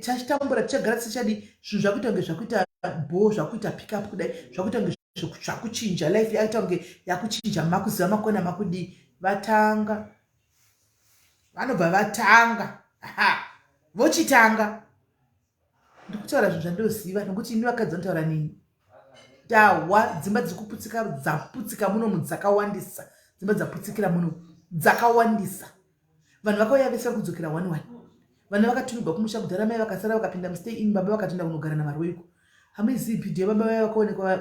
S1: tachitambura, tichagara tichadi. Zvinhu zvakuita kunge zvakuita bo, zvakuita pick up kudai, zvakuita kunge zvakuchinja life, yaita kunge yakuchinja, makuziva makona makudii. Vatanga, vanobva vatanga, vochitanga. Ndikutaura zvinhu zvandoziva nokuti ini vakadzi vanotaura neni. Dahwa dzimba dziri kuputsika dzaputsika munomu dzakawandisa. Dzimba dzaputsikira muno dzakawandisa. Vanhu vakauya vese vari kudzokera one one. Vana vakatunigwa kumusha kudhara mai vakasara vakapinda mustay in baba vakatoenda kunogara navarweko. Hamuizivi video yababa vaya vakaonekwa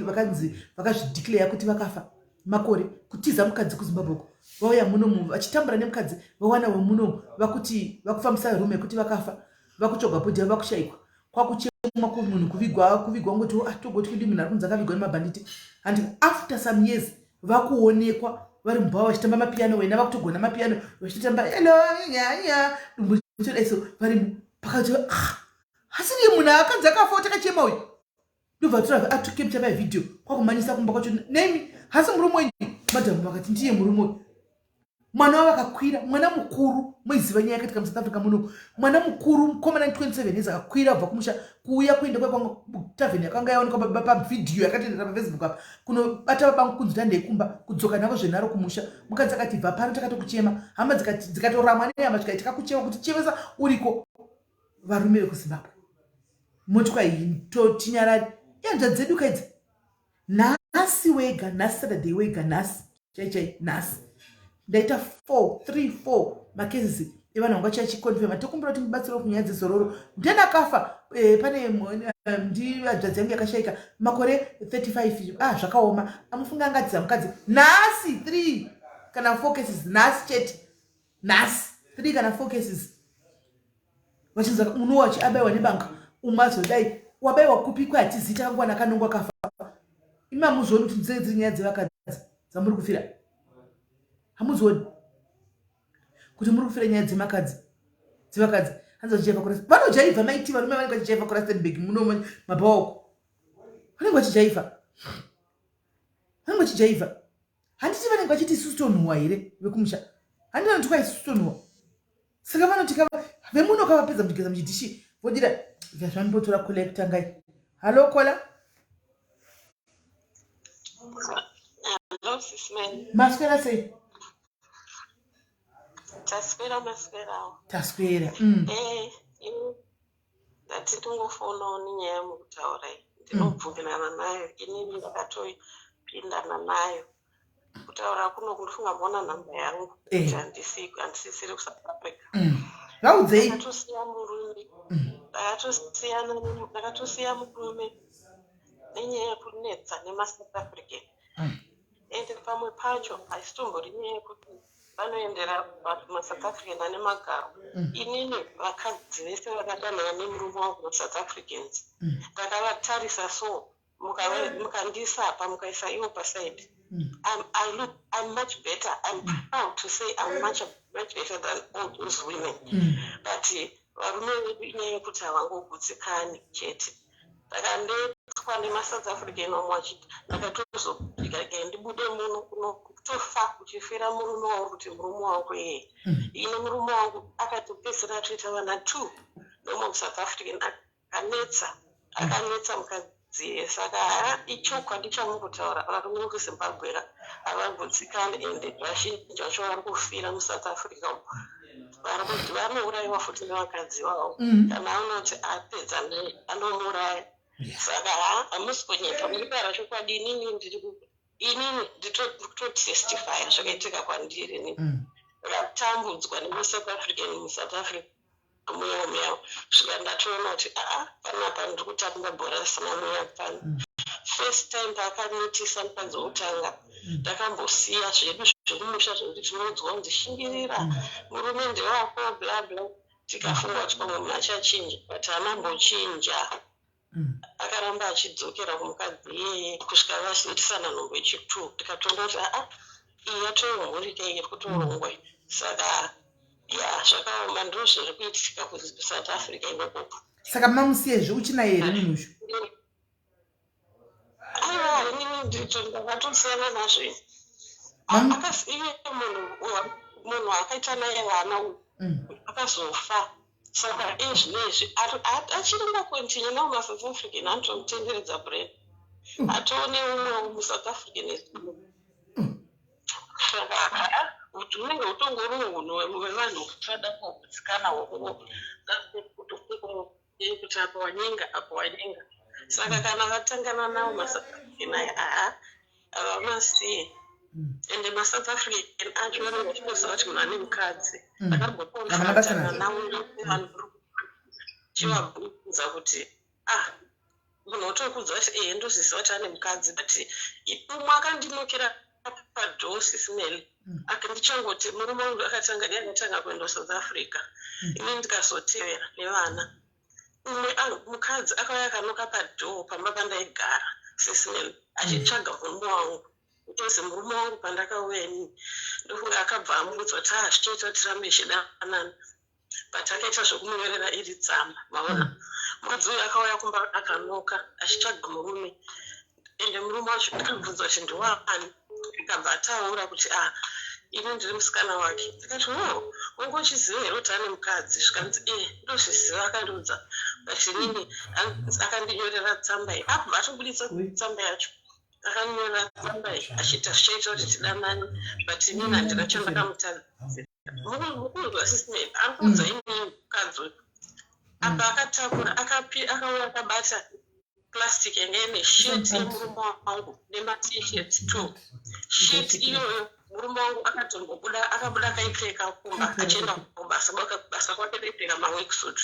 S1: vakanzi vakazvideclare kuti vakafa makore kutiza mukadzi kuZimbabwe uko. Vauya munomu vachitambura nemukadzi vawana wemunomu vakuti vakufambisa room yekuti vakafa vakutsvagwa bhodhi yavo vakushaikwa kwakuchemwa kumunhu kuvigwa kuvigwa ngoti ah, togoti kudi munhu ari kunzi akavigwa nemabhanditi and after some years vakuonekwa vari mubhawa vachitamba mapiyano wena vakutogona mapiyano vachitotamba hello nyanya dumbu richodai so vari pakati ah, asi ndiye munhu akanzi akafa takachema uyu ndobva tora atocapture my video kwakumhanyisa kumba kwacho nemi hasi murume wenyu madhamu vakati ndiye murume uyu mwana wavo akakwira mwana mukuru moiziva nyaya yakaitika musouth africa muno mwana mukuru mukomana 27 years akakwira kubva kumusha kuuya kuenda kwatavheni yakanga yaonekwa pavhidhiyo yakatendera pafacebook apa kunobata babangu kunzi tandei kumba kudzoka navo zvenharo kumusha mukadzi akati bva pano takatokuchema hama dzikatoramwa nehama zvikai takakuchema kuti chemesa uriko varume vekuzimbabwe motwa iyi totinyarari ihanzva dzedu kaidzi nhasi wega nhasi saturday wega nhasi chai chai nhasi ndaita 4 3 4 macases evanhu vanga chachiconfirma tokumbira kuti mubatsiro kunyaya dzezororo ndiani akafa eh, pane eh, ndiadzvadzi yangu yakashaika makore 35 ah zvakaoma amufunga angatiza mukadzi nhasi 3 kana 4 cases nhasi chete nhasi 3 kana 4 cases vachinzi unowa achiabaiwa nebanga umwe azodai wabaiwa kupi kwe hatizivi takangowana kanongwa kafa imi hamuzioni kuti dzee dziri nyaya dzevakadzi dzamuri kufira hamuzioni kuti muri kufira nyaya dzemakadzi dzevakadzi hanzi vachijaivha kura vanojaivha maiti varume vanenge vachijaivha kurastenburg muno mabhawa uko vanenge vachijaivha vanenge vachijaivha handiti vanenge vachiti isusu tonhuwa here vekumusha handiti vanoti kwa isusu tonhuwa saka vanoti vemuno kavapedza muchigeza muchidhishi vodira zvambotora kola yekutangai hallo kola maswera sei
S2: taswera maswerawo
S1: taswera.
S2: Eh, ndati ndingofonawo nenyaya yamukutaura iyi ndinobvumirana nayo inini ndakatopindana nayo kutaura kuno kundifunga maona nhamba yangu
S1: eh.
S2: kuti handisisiri kusouth africa
S1: vaudzei
S2: ndakatosiya murume ndakatosiya murume nenyaya yekunetsa nemasouth african ende pamwe pacho haisitombori nyaya yekuti vanoendera masouth african ane magaro inini vakadzi vese vakadanana nemurume wangu masouth africans ndakavatarisa so mukandisa apa mukaisa ivo paside I look, I'm much better. I'm proud to say I'm much, much better than all those women. But varume vedu inyaya yekuti havangogutsikani chete. Ndakandetswa nemaSouth African omwe achiti ndakatozobika ndibude muno kutofa uchifira murume wauri kuti murume wako iyeye. Ine murume wangu akatopedzisira atoita vana two nomwe muSouth African akanetsa akanetsa mukadzi iye saka ha ichokwadi chamukutaura varume vekuzimbabwe havagutsikani ende vazhinji vacho vari kufira musouth africa umu vari kuti vanourayiwa futi nevakadzi vavo kana anoti apedza naye anomuuraya saka ha hamusi kunyepa muri kutaura chokwadi inini ndiri inini nditotestifya zvakaitika kwandiri ni ndatambudzwa nemusouth african musouth africa muyawo muyawo kusvika ndatoona kuti aa panapa ndiri kutamba bhora risina mweya pano first time paakamitisa mukadzi wokutanga ndakambosiya zvedu zvekumusha zvekuti tinoudzwa kunzi shingirira murume ndewako bla bla tikafunga kuti pamwe munhu achachinja but haanambochinja akaramba achidzokera kumukadzi iyeye kusvika vazoitisana nhumbu yechitwo ndikatoona kuti aa iyi yatomhuri ka iri kutorongwa saka ya zvakaoma ndo zviri kuitika kusouth africa ikokoko
S1: saka mamusiyezve uchinaye here munhu uyu
S2: aiwa inini ndakatosiyana nazvo ini iye munhu akaita naye vana uyu akazofa saka ezvinezvi achiri ngocontinue nawo masouth african anotomutenderedza brain atoone umwewo musouth african saka unenge utongori unhu hwevanhu kusada kugutsikana. Kuti apa wanyenga, apa wanyenga. Saka kana vatangana nawo maSouth African aya, aa, havamasiye. Ende maSouth African acho vanenge vachitoziva kuti munhu ane mukadzi.
S1: Havana basa
S2: Ndakambokonfrontana
S1: nazvo.
S2: nawo vanhu, chivabvunza kuti, ah, munhu otokuudza kuti, ehe, ndozviziva kuti ane mukadzi, but umwe akandinokera padoor, Sis Melly. Akandichangoti murume wangu akatanga, iye akatanga kuenda kuSouth Africa, ini ndikazotevera nevana. Umwe mukadzi akauya akanoka padoor pamba pandaigara, Sis Melly, achitsvaga murume wangu. Kutozi murume wangu pandakauya inini, ndofunga akabva amuudza kuti, ah, zvichoita kuti tirambe ichidanana, but akaita zvokumunyorera iri tsamba, maona. Mukadzi uyu akauya kumba akanoka achitsvaga murume, ende murume wacho ndikabvunza kuti ndiwani, akabva ataura kuti, ah, ini ndiri musikana wake. Ndikati, o, wanga uchiziva here kuti ane mukadzi? Zvikanzi, e, ndozviziva, akandiudza, but inini akandinyorera tsamba iyi. Abva atobuditsa tsamba yacho, akanyorera tsamba iyi achiti zvichaita kuti tidanane, but inini handina chandakamutadzira. Mukunzwa, Sis Melly? Ari kuudza inini mukadzi uyu apa akatakura, akauya akabata plastic yanga ine shirt yemurume wangu nemaT-shirts two. Shirt iyoyo murume wangu akatombobuda, akabuda akaipfeka kumba achienda kubasa. Basa kwake aipfeka maworksuit.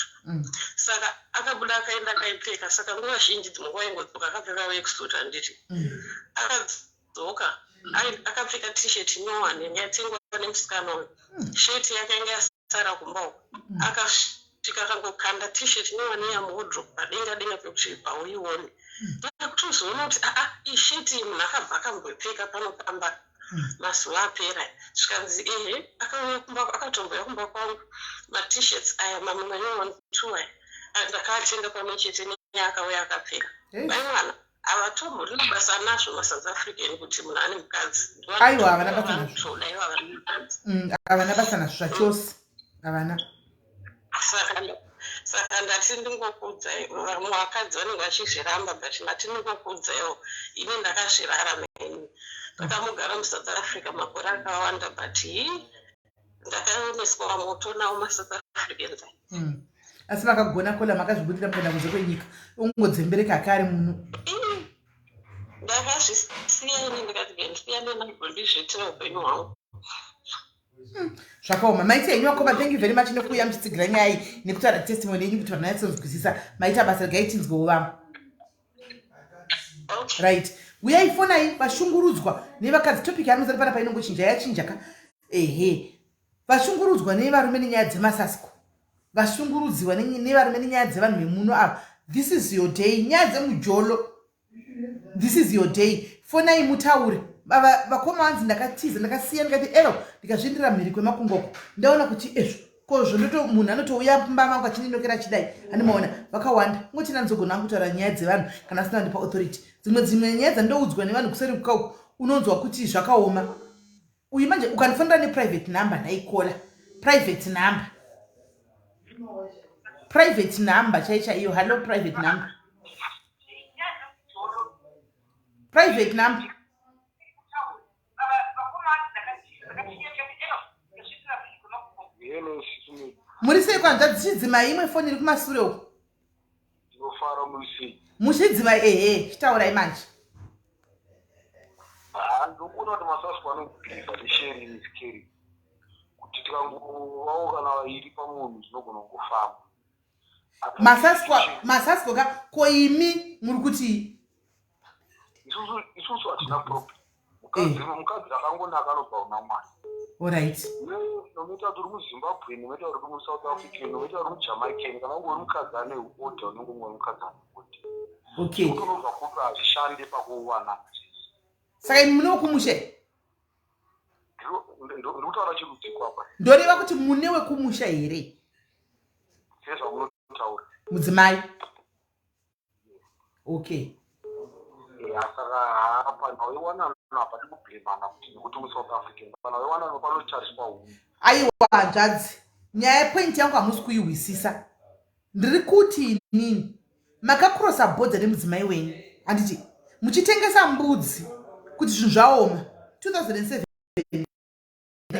S2: Saka akabuda akaenda akaipfeka. Saka nguva zhinji, dzimwe nguva ingodzoka akapfeka worksuit, handiti? Akadzoka akapfeka T-shirt nyowani yanga yatengwa nemusikana uyu. Shirt yake yanga yasara kumba uku. Akasvika akangokanda T-shirt nyowani iya muwardrobe padenga denga pekuti pauione. Ndakutozoona kuti, aa, ishirt iyi munhu akabva akamboipfeka pano pamba mazuva apera. Zvikanzi, ehe, akauya kumba, akatombouya kumba kwangu. MaT-shirts aya mamwe manyowani two aya ndakaatenga pamwe chete neakauya akapfeka. Mai mwana, havatomborina basa nazvo maSouth African kuti munhu ane mukadzi.
S1: Aiwa, havana basa nazvo.
S2: Vanotoda ivo vane mukadzi.
S1: Havana basa nazvo zvachose, havana.
S2: Saka ndati ndingokuudzai. Vamwe vakadzi vanenge vachizviramba, but ndati ndingokuudzaiwo, ini ndakazvirarama. Ini ndakamugara muSouth Africa makore akawanda, but hii, ndakaoneswa moto nawo maSouth Africans.
S1: Asi makagona kola, makazvibudira mukaenda kunze kwenyika, ungodzembereka kare muno.
S2: Ndakazvisiya ini, ndikati ndisiyane nazvo, ndizviitire upenyu hwangu.
S1: Zvakaoma. Maita henyu vakoma, thank you very much nekuuya muchitsigira nyaya iyi nekutaura testimony yenyu kuti vanhu vanyatsonzwisisa. Maita basa, regai tinzwewo vamwe.
S2: Okay.
S1: Right, uyai, fonai. Vashungurudzwa nevakadzi, topic yaanozari panapa inongochinja, yachinja ka. Ehe, vashungurudzwa nevarume nenyaya dzemasasko, vashungurudziwa nevarume nenyaya dzevanhu vemuno ava, this is your day. Nyaya dzemujolo, this is your day. Fonai mutaure. Vakoma vanzi ndakatiza, ndakasiya, ndikati ero ndikazviendera mhiri kwemakungoko, ndaona kuti ezvo kozvo ndoto munhu anotouya mumba mangu achindinokera achidai. Handimaona vakawanda ngoti nanzogona kutaura nyaya dzevanhu kana asina kundipa authority. Dzimwe nyaya dzandoudzwa nevanhu kuseri kukauku, unonzwa kuti zvakaoma. Uyu manje ukandifonera neprivate number, ndaikola private number, private number chai chaiyo. Hallo, private number, private number.
S3: Hello, Sis Melly.
S1: Muri sei kwanzva chidzimai? Imwe foni iri kumasure uku.
S3: Ndinofara, muri sei?
S1: Muchidzimai, ehe, chitaurai manje.
S3: Ah, ndinokuona kuti masasco anobhilivha nesharing is caring, kuti tikangovawo kana vairi pamunhu zvinogona kungofamba.
S1: Masasco, masasco ka. Ko imi muri kuti?
S3: Isusu hatina problem. Mukadzi akangonaka anobva kuna Mwari.
S1: Alright.
S3: Nomaita kuti uri muZimbabwe, nomaita uri muSouth African, nomaita uri muJamaican, kana unge uri mukadzi ane order, unenge ungori mukadzi ane order. Kuti unobva kupi hazvishande pakuwanana.
S1: Saka imi mune wekumusha?
S3: Ndikutaura chirudziko apa.
S1: Ndoreva kuti mune wekumusha here?
S3: Sezvamunotaura.
S1: Mudzimai, okay.
S3: Ya, saka hapana wewanano, hapadi kubhemana kuti nekuti muSouth African, pana wewanano panochariswa hunhu.
S1: Aiwa hanzvadzi, nyaya yepoint yangu hamusi kuihwisisa. Ndiri kuti inini makakrosa bhodha nemudzimai wenyu, handiti, muchitengesa mbudzi kuti zvinhu zvaoma 2007,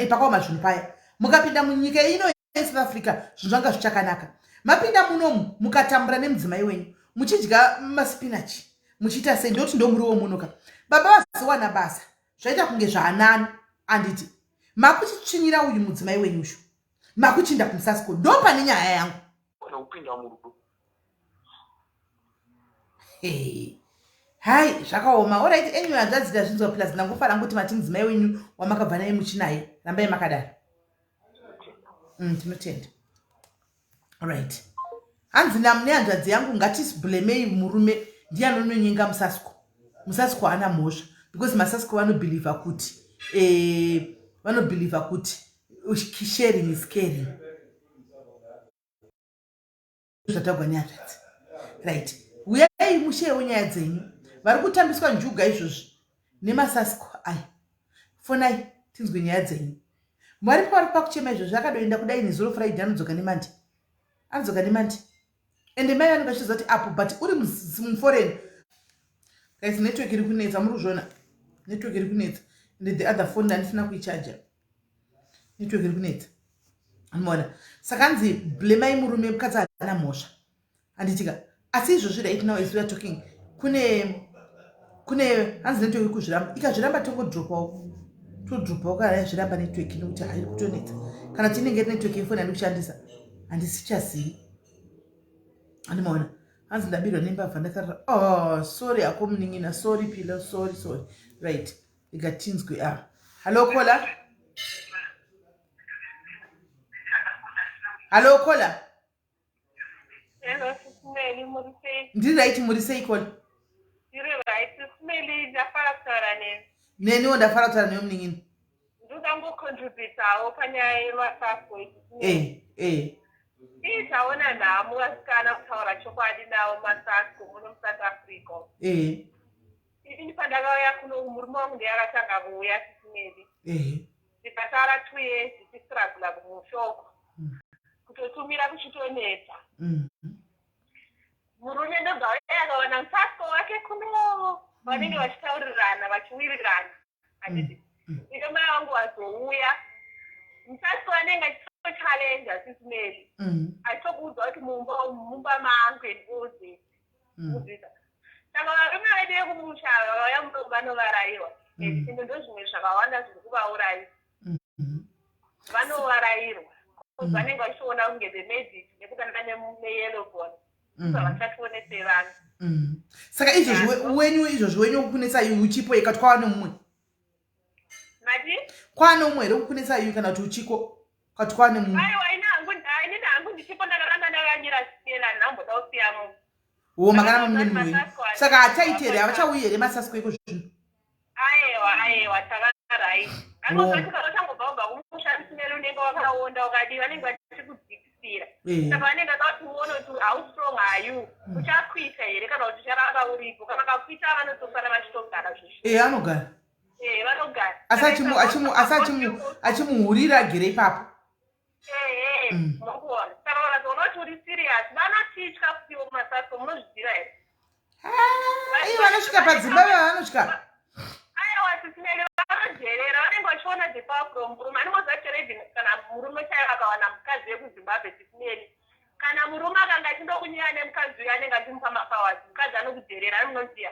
S1: pakaoma zvinhu paya, mukapinda munyika ino yeSouth Africa, zvinhu zvanga zvichakanaka. Mapinda munomu mukatambura nemudzimai wenyu muchidya maspinachi muchiita sei, ndoti ndomuriwo muno ka. Baba vazowana basa zvaita kunge zvaanani, anditi makuchitsvinyira uyu mudzimai wenyu ushu, makuchinda kumusasiko. Ndo pane nyaya yangu.
S3: Kupinda murudo.
S1: Hey. Hai, zvakaoma. Alright, anyway, hanzvadzi tazvinzwa, plus ndangofara kuti mati mudzimai wenyu wamakabva naye muchinaye. Rambai makadaro. Tinotenda. Alright. Hanzi namune hanzvadzi yangu, ngatisiblemei murume, ndiye anononyenga musasiko. Musasiko haana mhosva because masasiko vanobhilivha kuti vanobhilivha kuti sharing is caring. Zvatagwa nehanzvadzi. Right, uyai mushewo nyaya dzenyu. Vari kutambiswa njuga izvozvi nemasasiko aya, fonai tinzwe nyaya dzenyu. Varipo vari pakuchema izvozvi, akadoenda kudai nezuro Friday, anodzoka neMonday, anodzoka neMonday. Ende mai vanenge vachiziva kuti apo, but uri muforeign. Guys, network iri kunetsa, muri kuzviona, network iri kunetsa. And the other phone ndandisina kuichaja, network iri kunetsa, anoona. Saka hanzi blemai murume, mukadzi haana mhosva, handitika? Asi izvozvi right now as we are talking, kune hanzi network iri kuzviramba, ikazviramba tongodropawo, todropawo kana yazviramba network, nekuti hairi kutonetsa. Kana tinenge iri network yefoni yandiri kushandisa, handisichazivi, andimaona. Hanzi ndabirwa nembavha ndakarara. Oh, sorry ako munin'ina, sorry pilo, sorry, sorry. Right, ikatinzwe. Ah, hallo caller, hallo caller.
S4: Hello, Sisimeli, muri sei?
S1: Ndiri right, muri sei, caller?
S4: Ndiri right, Sisimeli, ndafara kutaura nemi.
S1: Neniwo ndafara kutaura newe, munin'ina.
S4: Ndoda ngocontributawo panyaya yemasasko.
S1: Eh eh.
S4: Ii, taona nhamo vasikana, kutaura chokwadi, nawo masasko muno muSouth Africa. Ini pandakauya kuno, murume wangu ndiye akatanga kuuya, Sisimeli. Ndikasara 2 years tichistrugula kumushoko, kutotumira kuchitonetsa. Murume ndobva auya akawana musasko wake kuno, vanenge vachitaurirana, vachiwirirana, handiti? Ino mai vangu vazouya, musasko anenge achitochallenge, Sisimeli, achitokuudza kuti mumba umu mumba mangu and all this. Kudzidza. Saka varume vedu vekumusha ava vauya muno vanovarairwa. Ende ndo zvimwe zvakawanda zviri kuvaurayisa. Vanovarairwa because vanenge vachiona kunge the magic nekudanana neyellow bone, vachatione sevanhu.
S1: Saka izvozvi wenyu, izvozvi wenyu kukunetsai uchipo ikati kwava nemumwe?
S4: Mati?
S1: Kwava nemumwe here kukunetsai iyu, kana kuti uchiko kati kwava nemumwe?
S4: Aiwa, ini hangu, inini hangu ndichipo, ndakaramba ndakanyira siyena, handinamboda kusiya munhu.
S1: Wo, makaramba mune munhu wenyu, saka hachaiti here, havachauyi here masasiko iko zvino?
S4: Aiwa, aiwa, takarai angozati kana uchangobva kubva kumusha, Simeli, unenge wakaonda, ukadii, vanenge vachikudzikisira. Saka vanenge vada kuti uone kuti how strong are you, uchakwita here kana kuti ucharamba uripo. Kana kakwita, vanotosara vachitogara zvezvo.
S1: E, anogara.
S4: Eh, vanogara.
S1: Asi achimuhurira agere ipapo.
S4: Ehe. Mukuona, saka vakazoona kuti uri serious, vanotitya kutiwo mumasasko, munozviziva here?
S1: Ivo vanosvika padzimba, veva vanotya.
S4: Aiwa, Sisimeli, vanojerera, vanenge vachiona the power from murume. Anongoziva chero even kana murume chaivo akawana mukadzi wekuZimbabwe, Sisimeli, kana murume akanga achindokunyaya nemukadzi uyo, anenge achimupa mapowers, mukadzi anokujerera, anonoziva.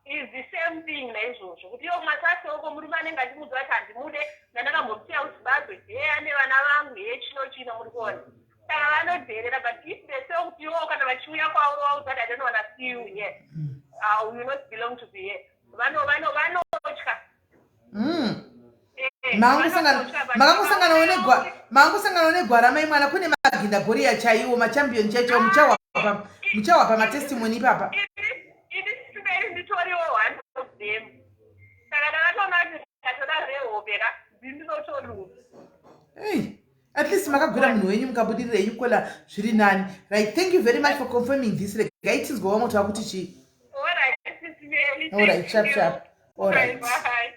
S4: Is the same thing naizvozvo kuti iwo kumasasi oko murume anenge achimudza kuti handimude, ndandakambomusiya kuZimbabwe, he ane vana vangu, he chino chino, muri kuona. Saka vanodherera, but if they say kuti iwo kana vachiuya kwauri waudza kuti, "I don't wanna see you here, you not belong to be here," vanotya. Eh, vanotya, but
S1: Makangosanganawo negwara mai mwana, kune maginda goriya chaiwo, machampion chaiwo, muchawapa, muchawapa matestimony ipapa.
S4: Ini Sisimeli nditoriwo one of them. Saka ndakatoona kuti ndatoda zvehope ka, ndinotoluza.
S1: Hey, at least makagwira munhu wenyu mukabudirira yenyu, caller, zviri nani. Right, thank you very much for confirming this. Regai tinzwe vamwe tava kuti chii.
S4: Alright, Sisimeli.
S1: Alright, sharp sharp. Alright.
S4: Bye.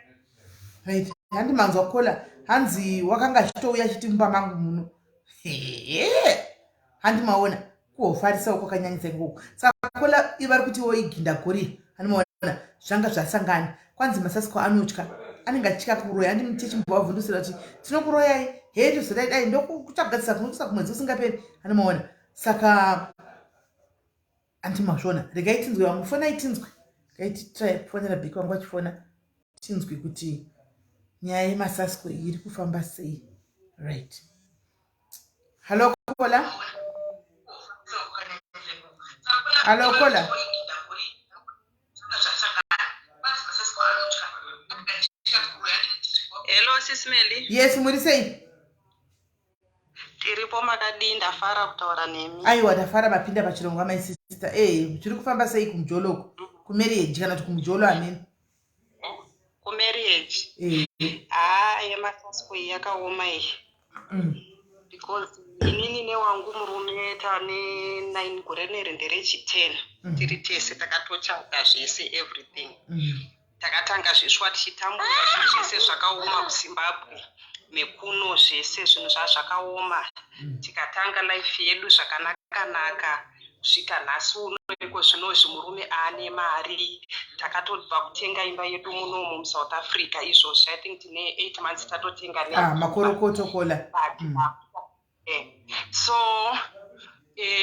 S1: Right, handi manzwa caller, hanzi wakanga achitouya achiti mumba mangu muno. Hehe, handi maona kuhofarisawo kwakanyanyisa ikoko. Saka caller ivari kutiwo iginda goriya, handi maona zvanga zvasangana. Kwanzi masasiko anotya, anenge achitya kuroya, handi muchechimbovavhundusira kuti tinokuroyai, he tozodai dai ndokuchagadzisa kunokusa kumwedzi usingaperi, handi maona. Saka anti mazvona, regai tinzwe vamwe. Fonai tinzwe, regai titry kufonera bheki vangu vachifona tinzwe kuti nyaya yemasasco iyi iri kufamba sei. Right, hallo caller, hallo caller.
S2: Hello, Sis Melly.
S1: Yes, muri sei?
S2: Tiripo, makadii? Ndafara kutaura nemi.
S1: Aiwa, ndafara mapinda pachirongwa, my sister. E, chiri kufamba sei kumujoloko, kumarriage kana kuti kumujolo amene?
S2: Kumarriage. Haa, yemasasco iyi yakaoma iyi, because inini newangu murume tane 9, gore rineri nderechi10 tiri tese. Takatochata zvese, everything. Takatanga zveswa tichitambura, zvinhu zvese zvakaoma kuZimbabwe mekuno, zvese zvinhu zvazvakaoma. Tikatanga life yedu zvakanaka-naka kusvika nhasi uno. Iko zvinozvi murume aane mari, takatobva kutenga imba yedu munomu muSouth Africa izvozvi. I think tine 8 months tatotenga.
S1: Ah, makorokoto, caller.
S2: So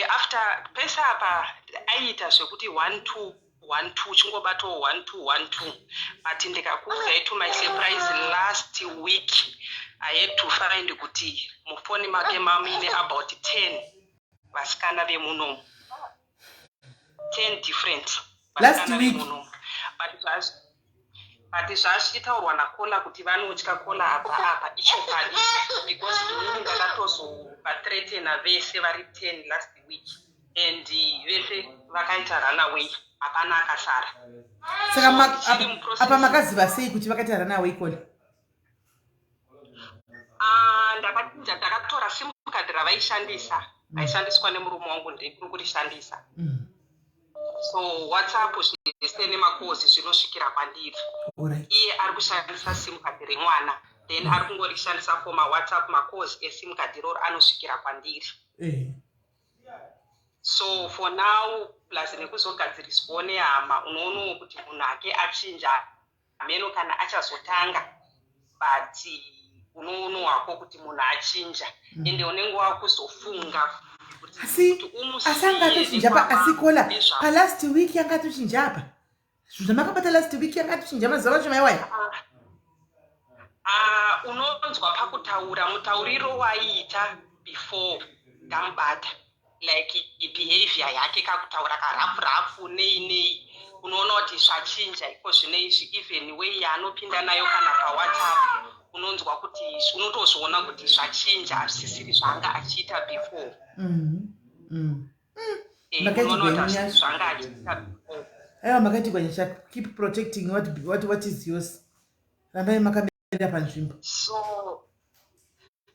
S2: after pese apa aiita zvekuti 1 2 1 2, chingobatawo 1 2 1 2, but ndikakuudzai, to my surprise, last week I had to find kuti mufoni make mamuine about 10 vasikana vemunomu, 10 different
S1: Last
S2: vasikana
S1: week?
S2: vemunomu. But zvazvichitaurwa nacaller kuti vanotya, caller, apa apa ichokwadi, because inini ndakatozovathreatena vese vari 10 last week and vese vakaita runaway, hapana akasara.
S1: Saka
S2: Chiri muprocess.
S1: Apa makaziva sei kuti vakaita runaway, caller?
S2: Ah, ndakachinja, ndakatora SIM card ravaishandisa, raishandiswa nemurume wangu, ndiri kurishandisa. So WhatsApp zvese nemacalls zvinosvikira kwandiri. Iye ari kushandisa SIM card remwana, then ari kungorishandisa for maWhatsApp, macalls eSIM card iroro anosvikira kwandiri. So for now, plus nekuzogadziriswawo nehama, unoonawo kuti munhu ake achinja hameno kana achazotanga, but unoonawo hako kuti munhu achinja, ende unenge wakuzofunga kuti
S1: Asi
S2: kuti umusiye
S1: asi anga atochinja pa
S2: nekwamambo
S1: asi caller, palast week anga atochinja apa, zvinhu zvamakabata last week anga atochinja mazuva acho maiwaya?
S2: Ah, unonzwa pakutaura, mutauriro waiita before ndamubata, like behavior yake, kakutaura karafu rafu, nei nei, unoona kuti zvachinja iko zvino izvi. Even way yaanopinda nayo kana paWhatsApp, unonzwa kuti, unotozviona kuti zvachinja, hazvisisiri zvaanga achiita before.
S1: Makaitigwa
S2: Unoona kuti
S1: nyasha.
S2: hazvisiri zvaanga achiita before.
S1: Aiwa, makaitigwa nyasha. Keep protecting what is yours. Rambai makamira panzvimbo.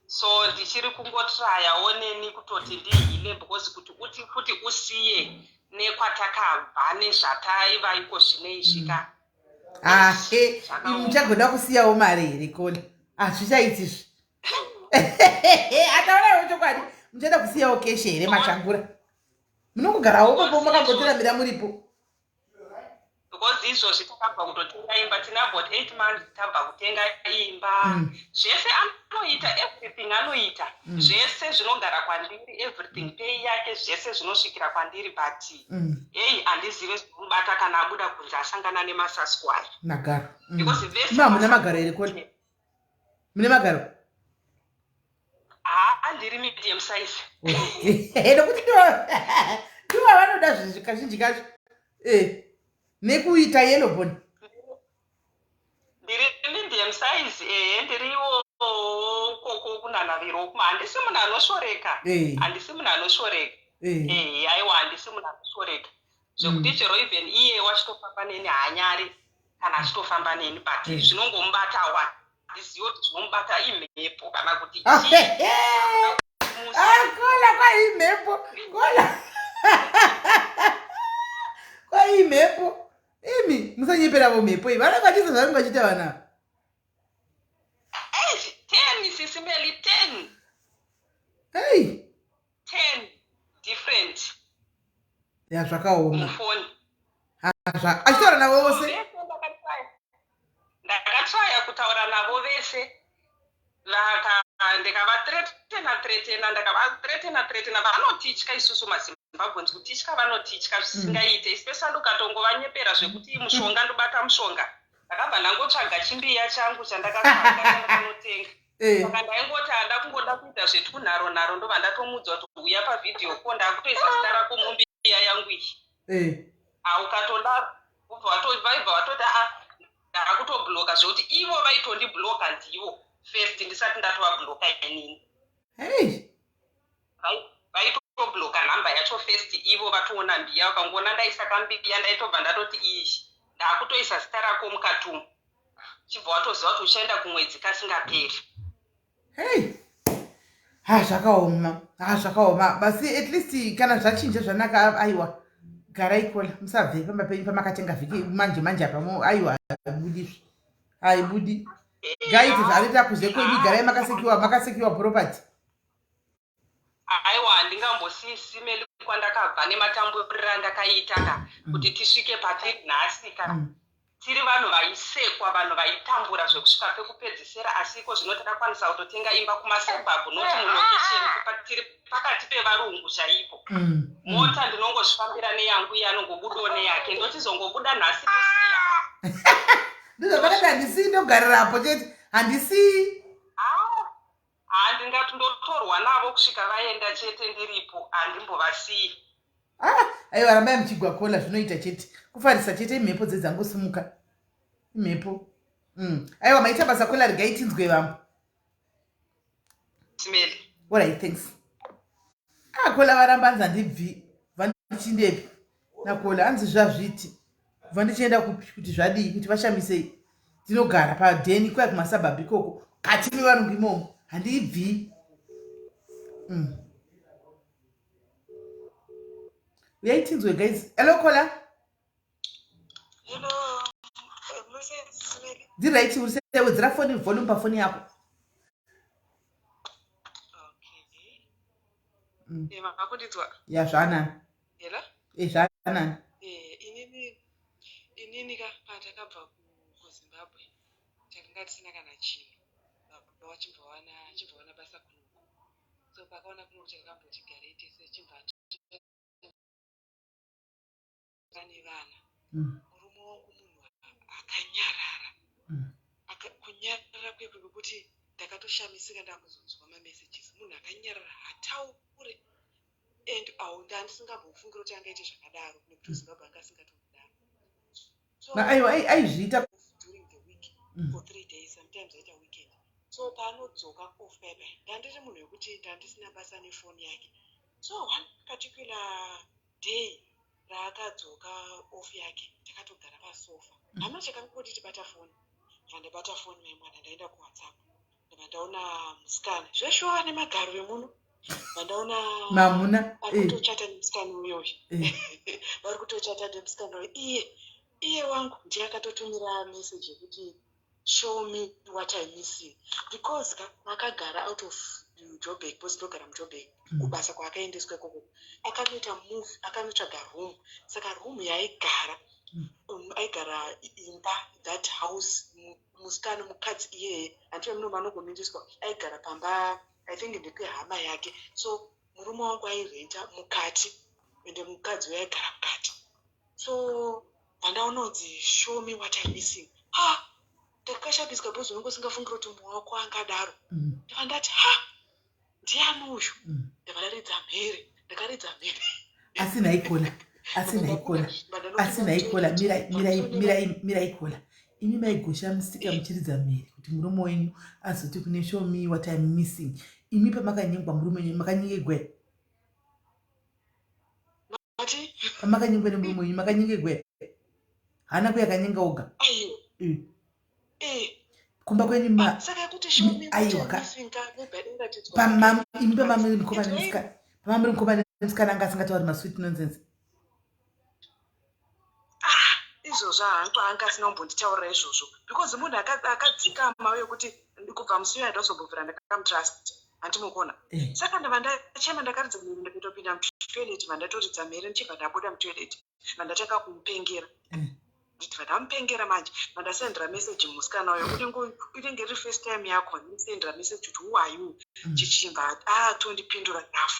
S2: So ndichiri kungotrayawo neni kutoti ndiheale, because kuti uti futi usiye nekwatakabva nezvataiva iko zvino izvika.
S1: Ahe.
S2: Zvakaoma.
S1: Muchagoda kusiyawo mari here, caller? Hazvichaiti izvi, atauraiwo chokwadi. Muchada kusiyawo cash here? Machangura munongogarawo popo makangoteramira muripo.
S2: Because izvozvi takabva kutotenga imba, tina about 8 months tabva kutenga imba. Zvese anoita, everything anoita, zvese zvinogara kwandiri, everything, pay yake, zvese zvinosvikira kwandiri, but hei, handizive zvinomubata kana abuda kunze asangana nemasaskwai.
S1: Magaro.
S2: Because vese
S1: Ma mune magaro here, caller? Mune magaro?
S2: Haa, ndiri medium size.
S1: Nokuti ndivo vanoda zvinhu kazhinji kacho, nekuita yellow bone.
S2: Ndiri medium size, ehe, ndiriwo koko kunanaviro kuma. Handisi munhu anoshoreka. Handisi munhu anoshoreka. Ehe, aiwa, handisi munhu anoshoreka zvekuti chero even iye wachitofamba neni haanyari kana achitofamba neni, but zvinongomubatawa, handizivi kuti zvinomubata imhepo kana kuti chii.
S1: Ah, caller, kwaimhepo, caller, kwaimhepo. Imi musanyeperavo mhepo iyi, vanenge vachiita zvavanenge vachiita vana ava.
S2: 10, Sis Melly, 10.
S1: Ei.
S2: 10 different.
S1: Ya, zvakaoma.
S2: Mufoni.
S1: Achitaura navo vose?
S2: Vese ndakatraya kutaura navo vese. Ndikavathreatena threatena, ndakavathreatena threatena. Vanotitya isusu maZimbabweans, kutitya vanotitya zvisingaite, especially ukatongovanyepera zvekuti mushonga, ndobata mushonga. Ndakabva ndangotsvaga chimbiya changu chandakatsvaga, chandakanotenga. Saka ndaingoti handa kungoda kuita zvetunharo nharo, ndobva ndatomuudza kuti uya pavideo ko, ndakutoisa zita rako mumbiya yangu iyi. Haukatoda vaibva vatoti, aa, ndakutobloka, zvekuti ivo vaitondibloka ndivo first ndisati ndatovabloka inini. Vaitobloka nhamba yacho first ivo vatoona mbiya. Vakangoona ndaisa kambiya, ndaitobva ndatoti, iyi ndakutoisa zita rako mukati umu, chibva watoziva kuti uchaenda kumwedzi kasingaperi.
S1: Hei, ha, zvakaoma, ha, zvakaoma. Basi at least kana zvachinja zvanaka. Aiwa, garai kola, musabve pamba penyu pamakatenga vhiki manje manje apa. Aiwa, haibudi, haibudi. Gaite zvaanoita kuze kwenyu, garai makasekiwa, makasekiwa property.
S2: Aiwa, handingambosiyisimeli kwandakabva nematamburiro andakaita ka kuti tisvike patiri nhasi ka. Tiri vanhu vaisekwa, vanhu vaitambura zvekusvika pekupedzisira, asi iko zvino takakwanisa kutotenga imba kumasuburbs, noti mulocation, tiri pakati pevarungu chaipo. Mota ndinongozvifambira neyangu, iye anongobudawo neyake, ndochizongobuda nhasi tosiya.
S1: Ndizvavakati, handisii, ndogarirapo chete, handisii.
S2: Handingati ndotorwa navo kusvika vaenda chete, ndiripo, handimbovasiyi.
S1: Ah, aiwa, rambai muchigwa kola, zvinoita chete, kufarisa chete, imhepo dzedzangosimuka, imhepo. Aiwa, maita basa kola, regai tinzwe vamwe.
S2: Simeli.
S1: Alright, thanks. Ah, kola varamba, hanzi handibvi, bva ndichindepi nakola, hanzi zvazviti bva ndichienda kupi, kuti zvadii, kuti vashamisei, ndinogara padheni kwai kumasuburbs ikoko, kati mevarungu imomo, handibvi. Uyai tinzwe guys. Hello kola.
S5: Hello, Mrs. Mary.
S1: Ndiright, uri sei? Wedzera foni volume pafoni yako.
S5: Okay. Makundinzwa?
S1: Ya, zvaanani.
S5: Hello?
S1: E, zvaanani.
S5: Inini ka patakabva kuZimbabwe takanga tisina kana chinhu. Baba vachibva wana basa kunoku. So pakaona kunoku takamboti garei tese, chibva nevana. Murume wangu munhu akanyarara. Kunyarara kwekwe kwekuti ndakatoshamisika ndakuzonzwa mamessages. Munhu akanyarara, hataure, and au ndandisingambofungira kuti angaite zvakadaro, nekuti Zimbabwe anga asingatokudaro. So
S1: Aiwa, aizviita.
S5: during the week for 3 days, sometimes aita weekend. So paanodzoka off pepe, ndandiri munhu wekuti ndandisina basa nefoni yake. So one particular day raakadzoka off yake, takatogara pasofa, hamuna chakangoti tibata foni. Ndabva ndabata foni, mai mwana, ndaenda kuWhatsApp, ndabva ndaona musikana zveshuwa nemagaro emuno, ndabva ndaona
S1: Mamuna.
S5: vari kutochata nemusikana uyoyo. Vari kutochata nemusikana uyo. Iye wangu ndiye akatotumira message yekuti, "Show me what I'm missing," because ka akagara out of Joburg, because ndogara muJoburg. Kubasa kwaakaendeswa ikoko akanoita move, akanotsvaga room. Saka room yaaigara, aigara imba, that house, musikana, mukadzi iyeye, handive muno manongomiriswa, aigara pamba, I think ndepehama yake. So murume wangu airenta mukati, ende mukadzi uyo aigara mukati. So pandaona kunzi, "Show me what I'm missing," ha, ndakashamisika, because unenge usingafungiri kuti mumwe wako angadaro. Ndabva ndati, "Ha, ndiani uyu?" Ndabva ndaridza mhere, ndakaridza mhere.
S1: Asi nhaikola, asi nhaikola, asi nhaikola, mirai, mirai, mirai, mirai kola. Imi maigosha musika muchiridza mhere kuti murume wenyu azoti kune, "Show me what I'm missing." Imi pamakanyengwa murume wenyu, makanyengegwa?
S5: Ati?
S1: Pamakanyengwa nemurume wenyu, makanyengegwa? Haana kuya akanyenga oga?
S5: Aiwa.
S1: Kumba kwenyu ma
S5: Saka yekuti show me what
S1: Aiwa,
S5: I'm missing ka, maybe ingatidzwa.
S1: Imi pamamuri mukoma nemusikana, pamamuri mukoma nemusikana, anga asingatauri masweet nonsense?
S5: Izvozvo hangu anga asina kumbonditaurira izvozvo, because munhu akadzikama uye kuti kubva musi uyo handazombobvira ndakamutrust, handimukona. Saka ndabva ndachema, ndakaridza mhere, ndikatopinda mutoilet, vandatoridza mhere, ndichibva ndabuda mutoilet, vandatanga kumupengera. Ndibva ndamupengera manje, vandasendera message musikana uyo. Inenge iri first time yako, ndisendera message kuti, "Who are you?" Chichibva atondipindura rough,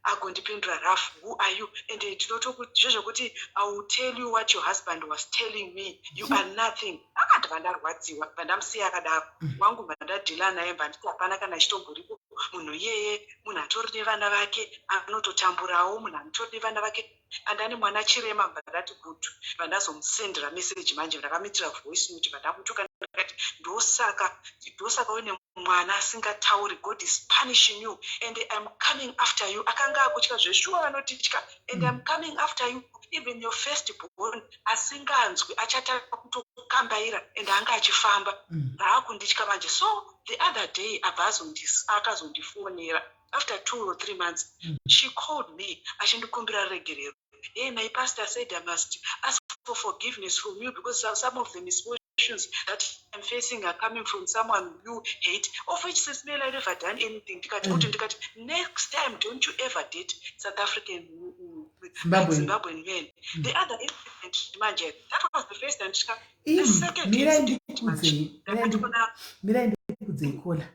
S5: agondipindura rough, "Who are you? And ndinotozvezvekuti I will tell you what your husband was telling me. You are nothing." Akandibva ndarwadziwa, bva ndamusiya akadaro. Wangu bva ndadhila naye, bva nditi hapana kana chitomboripo. Munhu iyeye munhu atori nevana vake, anototamburawo, munhu anotori nevana vake, andane mwana chirema. Bva ndati good. Bva ndazomusendera message manje, ndakamuitira voice note, bva ndamutuka, ndakati, Ndosaka uine mwana asingatauri. God is punishing you and I'm coming after you." Akanga akutya zveshuwa, vanotitya. "And I'm coming after you. Even your first born asinganzwi achatanga kutokambaira." And anga achifamba. Raakunditya manje. So the other day abva akazondifonera after 2 or 3 months. She called me achindikumbira regerero. "Hey, my pastor said I must ask for forgiveness from you because some of the misfortunes that I'm facing are coming from someone you hate," of which, Sis Melly, I never done anything. Ndikati kuti, ndikati, "Next time don't you ever date South African,
S1: Zimbabwean.
S5: Zimbabwean men." The other incident manje, that was the first time. The second
S1: Mirai
S5: incident manje,
S1: ndikudzei, mirai ndikudzei, caller.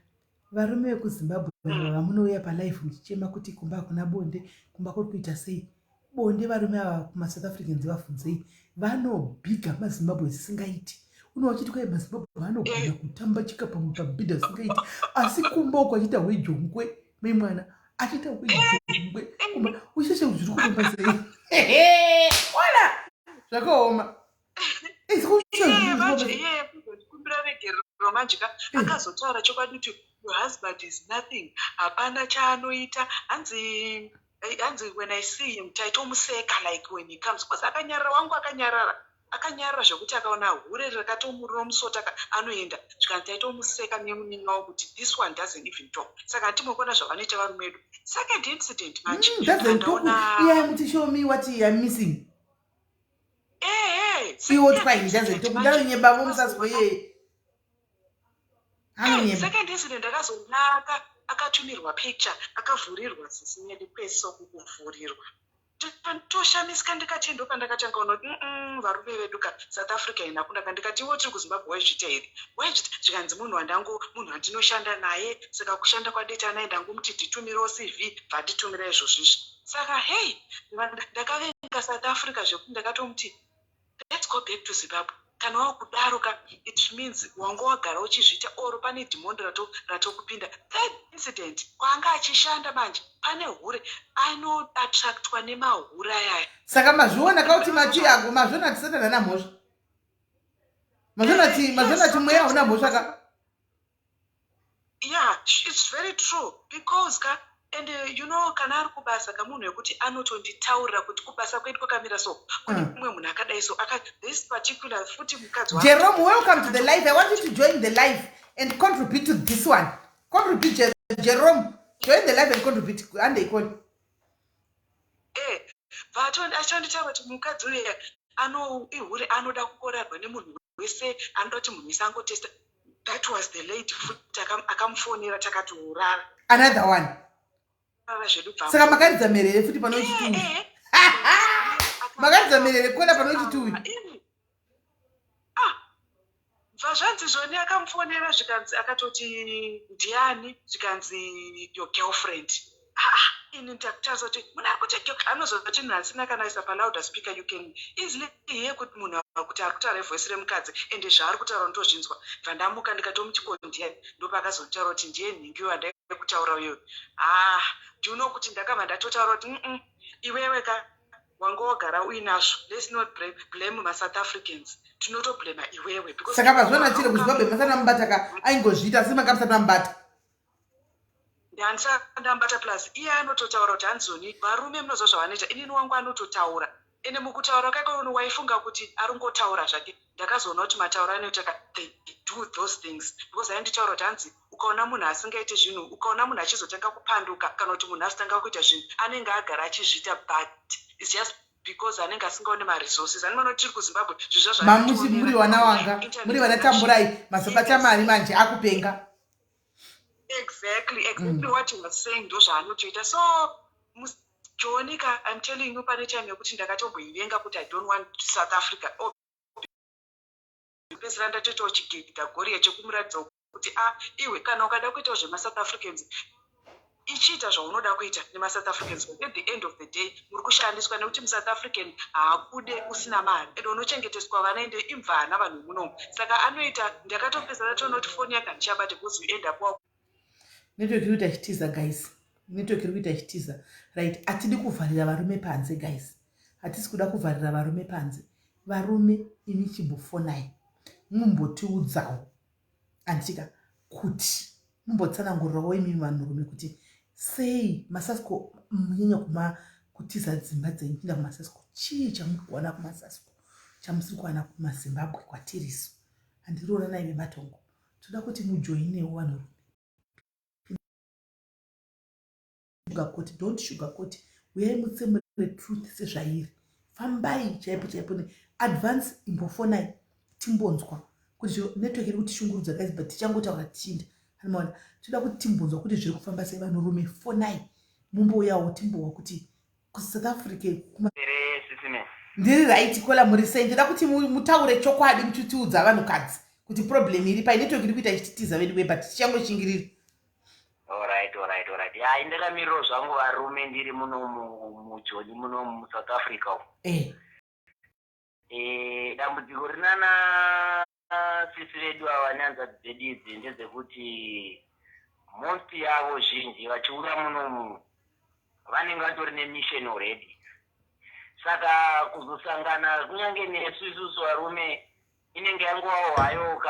S1: Varume vekuZimbabwe vamunouya palive muchichema kuti kumba hakuna bonde, kumba kuri kuita sei bonde, varume ava kumaSouth Africans, vabvunzei, vanobhiga maZimbabwe zvisingaiti. Unova uchiti kwai maZimbabwe vanogona kutamba chika pamwe pabhidha zvisingaiti, asi kumba uko achiita hwejongwe, memwana achiita hwejongwe kumba, ucheshe zviri kufamba sei? Ona, zvakaoma.
S5: Iye manje, iye kuzondikumbira regerero manje ka, akazotaura chokwadi kuti, "Your husband is nothing, hapana chaanoita." Hanzi, "When I see him, taitomuseka, like when he comes," because akanyarara wangu, akanyarara, akanyarara zvekuti akaona hure rakatomuromusota anoenda. Zvikanzi taitomuseka nemunin'ina wangu kuti, "This one doesn't even talk." Saka handimbokuona zvavanoita varume vedu. Second incident manje,
S1: Ndaona iye muti, "Show me what you are missing."
S5: Ehe.
S1: Iwo twa, he doesn't talk. Ndanyeba vomusaswa iyeye, anonyeba.
S5: Second incident, akazonaka akatumirwa picture, akavhurirwa zisinyedi kweso, kukuvhurirwa. Toshamisika, ndikati ndo pandakatanga kuona kuti varume vedu ka, South Africa ina kunaka. Ndikati, "Iwo tiri kuZimbabwe, waizvita here? Waizvita?" Zvikanzi, "Munhu wandangu, munhu wandinoshanda naye, saka kushanda kwadeta naye, ndangomuti nditumirewo CV, bvanditumira izvozvizvi." Saka hei, ndakavenga South Africa zvekuti ndakatomuti, "Let's go back to Zimbabwe." Kana wakudaro ka, it means wanga wagara uchizviita oro pane dhimondi ratokupinda. Third incident, kwaanga achishanda manje pane hure, anoattractwa nemahure ayaya.
S1: Saka mazviona kauti machiago, mazviona kuti Satani ana mhosva, mazviona kuti mweya hauna mhosva ka?
S5: Yeah, it's very true, because ka, and you know, kana ari kubasa kamunhu wekuti anotonditaurira kuti kubasa kwedu kwakamira so, kune mumwe munhu akadai so this particular futi mukadzi.
S1: Jerome, welcome to the live. I want you to join the live and contribute to this one. Contribute, Jerome. Join the live and contribute. Andeikoni.
S5: Eh, achonditaura kuti mukadzi uyu ano ihure, anoda kukorarwa nemunhu wese, anoda kuti munhu wese angotesta. That was the lady futi akamufonera, takatourara.
S1: Another one.
S5: Zvedu.
S1: Saka makaridza mherere futi pano chituyu? Makaridza mherere kona pano chituyu?
S5: Ah, bva zvanzi zvoni akamufonera, zvikanzi akatoti, "Ndiani?" Zvikanzi, "Your girlfriend." Ah, ini ndakutarisa kuti munhu ari kuti anozoti munhu asina kana isa palouder speaker, you can easily hear kuti munhu kuti ari kutaura ivoice remukadzi, ende zvaari kutaura ndotozvinzwa. Bva ndamuka, ndikatomuti, "Ko ndiani?" Ndopaakazotaura kuti ndiye nhingi wandai kutaura uyoyo. Ah, do you know kuti ndakabva ndatotaura kuti, Iwewe ka, wanga wagara uinazvo. Let's not blame maSouth Africans, tinotoblema iwewe."
S1: Saka mazviona chiri kuZimbabwe masati amubata ka, aingozviita, asi manga musati amubata.
S5: Ndandambata. Plus iye anototaura kuti hanzoni varume munozwa zvavanoita. Inini wangu anototaura, ende mukutaura kwake waifunga kuti aringotaura zvake. Ndakazoona kuti matauro anoita ka, they do those things, because ainditaura kuti hanzi ukaona munhu asingaiti zvinhu, ukaona munhu achizotanga kupanduka, kana kuti munhu azotanga kuita zvinhu, anenge agara achizviita, but it's just because anenge asingaoni maresources. Anoona tiri kuZimbabwe.
S1: Zvezvazvo muri vana wanga muri vana tamburai mazobata mari manje akupenga.
S5: Exactly what he was saying, ndo zvaanotoita. So Jonica, I'm telling you, pane time yekuti ndakatomboivenga kuti I don't want South Africa. Oh, Ndakatozopedzisira ndatoitawo chigidhagoriya chekumuratidza kuti a ah, iwe kana ukada kuitawo zvemaSouth Africans, ichiita zvaunoda kuita nemaSouth Africans, but at the end of the day muri kushandiswa, nekuti muSouth African haakude usina mari, ende unochengeteswa vana, ende imvana vanhu munomu. Saka anoita ndakatopedzisira ndatoona kuti foni yake handichabate because you end up
S1: Network iri kuita chitiza, guys. Network iri kuita chitiza. Right, hatidi kuvharira varume panze, guys. Hatisi kuda kuvharira varume panze. Varume, imi chimbofonai, mumbotiudzawo, anditika, kuti mumbotsanangurirawo imimi vanhurume kuti sei maSasco munyanya kuma kutiza dzimba dzenyu kuenda kumaSasco. Chii chamuri kuwana kumaSasco chamusiri kuwana kumaZimbabwe kwatirisu? Handiriona naive matongo. Toda kuti mujoinewo vanhurume. Sugarcoat, don't sugarcoat. Uyai mutsemure truth sezvairi. Fambai chaipo chaipo neadvance. Imbofonai timbonzwa kuti network iri kutishungurudza, guys, but tichangotaura tichinda anomaona. Toda kuti timbonzwa kuti zviri kufamba sei. Vanhurume, fonai mumbouyawo timbowa kuti kuSouth Africa. Ndiri right, caller, muri sei? Ndoda kuti mutaure chokwadi, muchitiudza vanhukadzi kuti problem iri pai. Network iri kuita ichititiza vedu we, but tichangoshingirira.
S6: Alright. Hai, ndakamiriro zvangu varume, ndiri muno muJoni, muno muSouth Africa umu. Dambudziko rinana sisi vedu ava nehanzvadzi dzedu idzi ndedzekuti most yavo, zhinji vachiuya munomu vanenge vatori nemission already. Saka kuzosangana kunyange nesu isusu varume inenge yangovawo hayo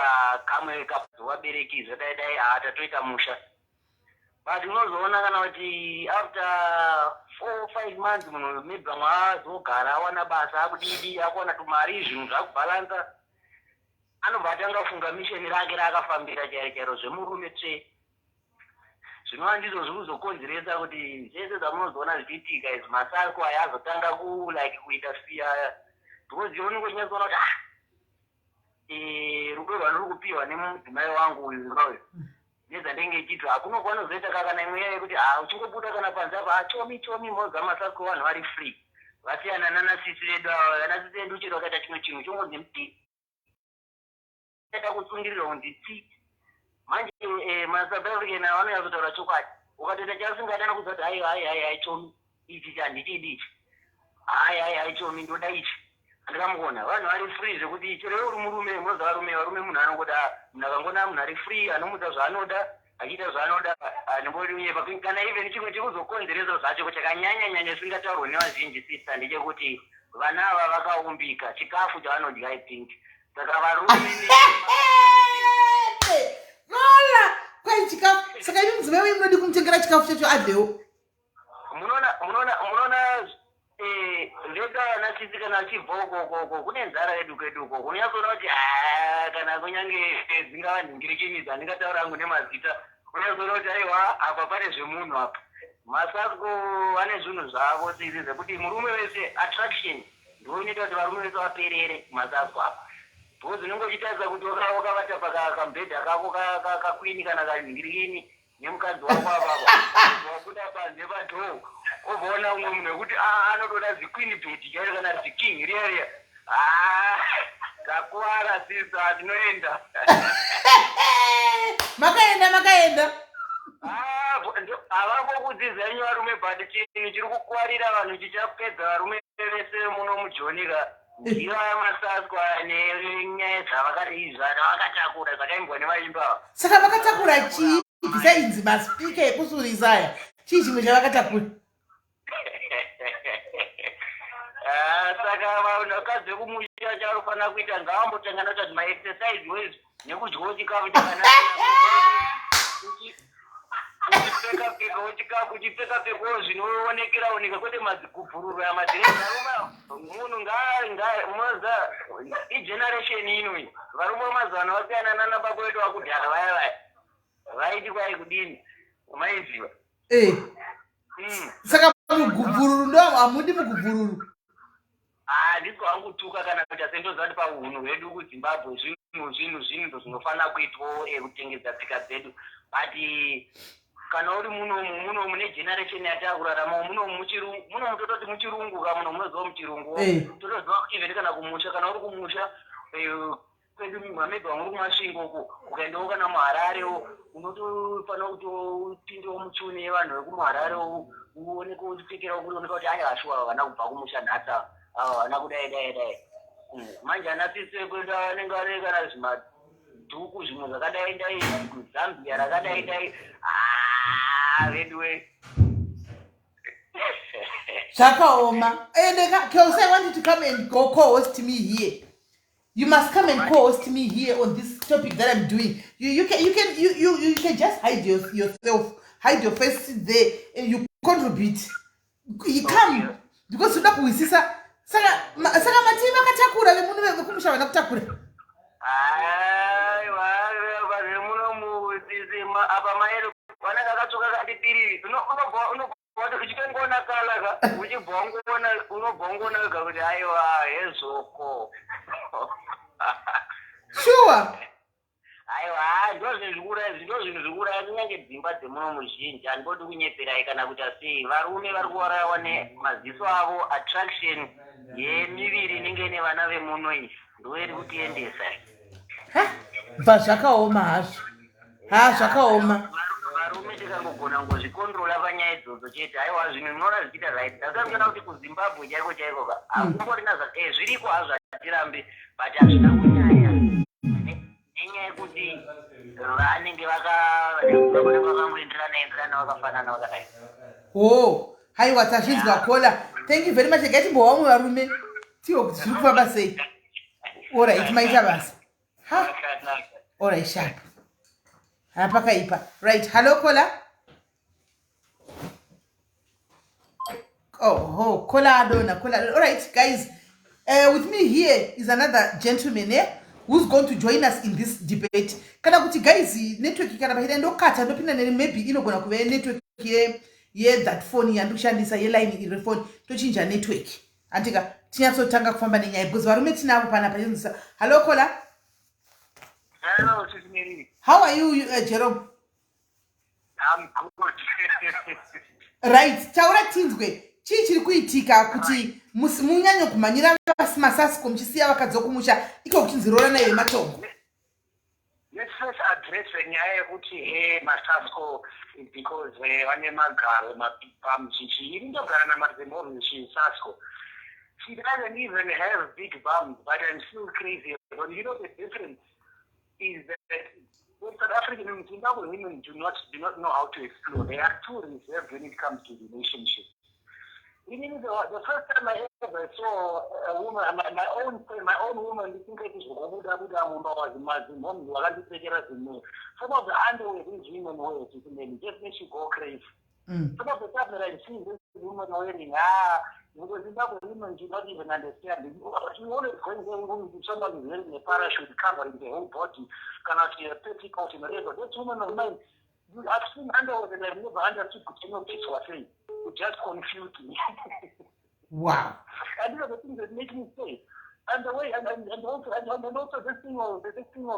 S6: kamwe kawabereki zvadai dai haa tatoita musha, but unozoona kana kuti after 4, 5 months munhu maybe vamwe azogara awana basa, akudidi, akuwana tumari, zvinhu zvakubhalansa, anobva atanga kufunga mission rake raakafambira chairo chairo zvemurume tsve, zvinova ndizvo zviri kuzokonzeresa kuti zvese zvamunozoona zvichiitika izvi. MaSasco aya azotanga ku like kuita fear, because iwe unenge uchinyatsoona kuti ah, rudo rwandiri kupiwa nemudzimai wangu uyu kauyu nezvandenge ichiitwa hakuna kwanozoita kana imwe iya yekuti ha uchingobuda kana panze apa, ah, chomi chomi moza. MaSasco vanhu vari free, vasiyana nanasisi vedu ava. Vanasisi vedu chero vakaita chimwe chinhu chongonzi mti kusungirira kunzi tsi. Manje maSouth African ava vanonyatsotaura chokwadi. Ukatoita chausingadi anokuudza kuti hai hai hai hai, chomi, ichi chandichidi ichi, hai hai hai, chomi, ndoda ichi. Handikamukona vanhu vari free zvekuti chero iwe uri murume, munoziva varume munhu anongoda munhu akangona munhu ari free, anomudza zvaanoda, achiita zvaanoda. Handimborinyepa kana even chimwe chekuzokonzeresa zvacho chakanyanya nyanya isingataurwe nevazhinji, sister, ndechekuti vana ava vakaumbika chikafu chavanodya, I think. Saka varume
S1: Lola kwai chikafu. Saka imi mudzimai wenyu munodi kumutengera chikafu chacho adlewo?
S6: Munoona vega vanasisi kana vachibva ukokoko kune nzara yedu kwedu ukoko, unonyatsoona kuti haa, kana kunyange dzingava nhingirikinidzi, handingataura hangu nemazita, unonyatsoona kuti aiwa, apa pane zvemunhu apa. MaSasco vane zvinhu zvavo sisi zvekuti murume wese attraction ndo inoita kuti varume vese vaperere kumaSasco apa, because unenge uchitarisa kuti wakavata pakamubhedha kako kaqueen kana kanhingirikini nemukadzi wako apapo, wabuda panze padoor, obvaona umwe munhu wekuti ah, anotoda ziqueen bed chairo kana ziking riya riya. Ah, takuwara sisa, tinoenda.
S1: Makaenda, makaenda.
S6: Ah, havangokudzidza inyu varume, but chinhu chiri kukwarira vanhu chichapedza varume vese muno muJoni ka ndiyo aya maSasco nenyaya dzavakati zvavakatakura zvakaimbwa nevaimba.
S1: Saka vakatakura chii besides maspeaker ekusurisa aya? Chii chimwe chavakatakura?
S6: Ah, saka vakadzi vekumusha chavanofana kuita ngavambotanga noita kuti maexercise wezvi nekudyawo chikafu chakanaka, uchipfeka pfekawo chikafu, uchipfeka pfekawo zvinoonekera oneka, kwete madzigubhururu aya, madhirezi. Arume munhu munoziva igeneration ino iyi, varume vemazuva ano vasiyana nana baba vedu vakudhara vaya vaya vaiti kwai kudini, maiziva.
S1: Saka mugubhururu ndo hamudi mugubhururu?
S6: Handisi kwangutuka kana kuita sendoziva kuti paunhu hwedu kuZimbabwe zvinhu ndo zvinofanira kuitwawo, kutengedza tsika dzedu, but kana uri munomu negeneration yataakurarama munomu, munomu tototi muchirungu ka, muno munoziva muchirungu. Totoziva even kana kumusha, kana uri kumusha. kwedu maybe vamwe uri kuMasvingo uko, ukaendawo kana muHararewo, unotofanira kuti upindewo muchuni yevanhu vekumuHararewo, uoneke uchipfekerawo kuoneka kuti aya vashuwa havana kubva kumusha nhasi, ava ava havana kudai dai dai. Manje ana sisi vekwedu vanenge vari kana zvimadhuku zvimwe zvakadai dai, kuZambia rakadai dai. Ah, veduwe.
S1: Zvakaoma. Ende Kelsey, I want you to come and go co-host me here. You must come and co-host me here on this topic that I'm doing. You can just hide yourself, hide your face there, and you contribute. You come because unoda kuhwisisa. Saka mati vakatakura vemuno vekumusha vana kutakura.
S6: Aiwa, vemuno musisi apa maero vanenge akatsvuka kati piriri. Unobva wati uchitongoona kala ka, uchibva wangoona, unobva wangoona wega kuti aiwa, hezvoko.
S1: Sure.
S6: Aiwa, ndo zvinhu zvikuuraya, ndo zvinhu zvikuuraya kunyange dzimba dzemuno muzhinji. Handingodi kunyeperai kana kuti asei, varume vari kuurayawa nemaziso avo. Attraction yemiviri inenge ine vana vemuno iyi ndo iri kutiendesa.
S1: Ha, bva zvakaoma hazvo. Ha, zvakaoma.
S6: Varume tikangogona kungozvicontrola panyaya idzodzo chete, aiwa, zvinhu zvinoona zvichiita right. Ndakambiona kuti kuZimbabwe chaiko chaiko ka hakumborina zviriko hazvo, hatirambi, but hazvina kunyanya nenyaya yekuti vanenge vakangoenderana enderana, vakafanana vakadai.
S1: Oh, haiwa, tazvinzwa, caller. Thank you very much. Regai timbowa vamwe varume tiwe kuti zviri kufamba sei. Alright, maita basa. Ha.
S6: Zvakanaka.
S1: Alright, sharp. Ha, pakaipa. Right, hello caller. Oh, caller adona, caller. All right, guys. With me here is another gentleman, eh, who's going to join us in this debate. Kana kuti guys, network kana paita ndokata ndopinda nene, maybe inogona kuve network ye that phone yandikushandisa, yeline iri phone, tochinja network. Andika tinyatsotanga kufamba nenyaya because varume tinavo panapa chinzisa. Hello caller.
S3: Hello, Sis Mary.
S1: How are you, Jerome?
S3: I'm good.
S1: Right, taura tinzwe, chii chiri kuitika kuti munyanye kumhanyira maSasco muchisiya vakadzi vokumusha, iko kuchinzi roora nayo yematongo?
S3: Let's first address nyaya yekuti he maSasco is because vane magaro mabig chichi. Iri ndogara naMadzimomzi, she Sasco. She doesn't even have big bums, but I'm still crazy. But you know the difference is that the South African women, Zimbabwe women do not know how to explore. They are too reserved when it comes to relationships. Even the first time I ever saw a woman, my own woman, ndisingati zvokubuda buda mumba, was madzimomzi vakandipfekera zimwe. Some of the underwear these women wear, just makes you go crazy. Some of the stuff that I've seen these women wearing, ah, because Zimbabwe women do not even understand. You always going there when someone is wearing a parachute covering the whole body, kind of a petticoat and whatever. That's woman of mine. I've seen underwear that I've never understood. You know, this was saying. It just confused me. And these are the things that make me say. And the way, and also this thing of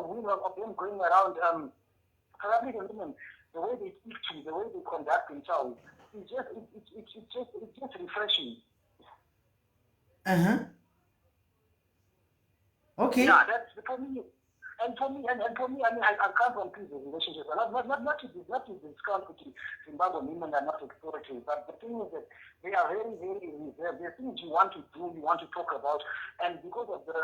S3: women, of them going around, South African women, the way they speak to you, the way they conduct themselves, it's just, it, it, it, it's just, it's just refreshing.
S1: Okay.
S3: Yeah, that's for me. And for me, I mean, I come from previous relationships. Not to discount kuti Zimbabwean women are not exploitative, but the thing is that they are very, very reserved. There are things you want to do, you want to talk about, and because of the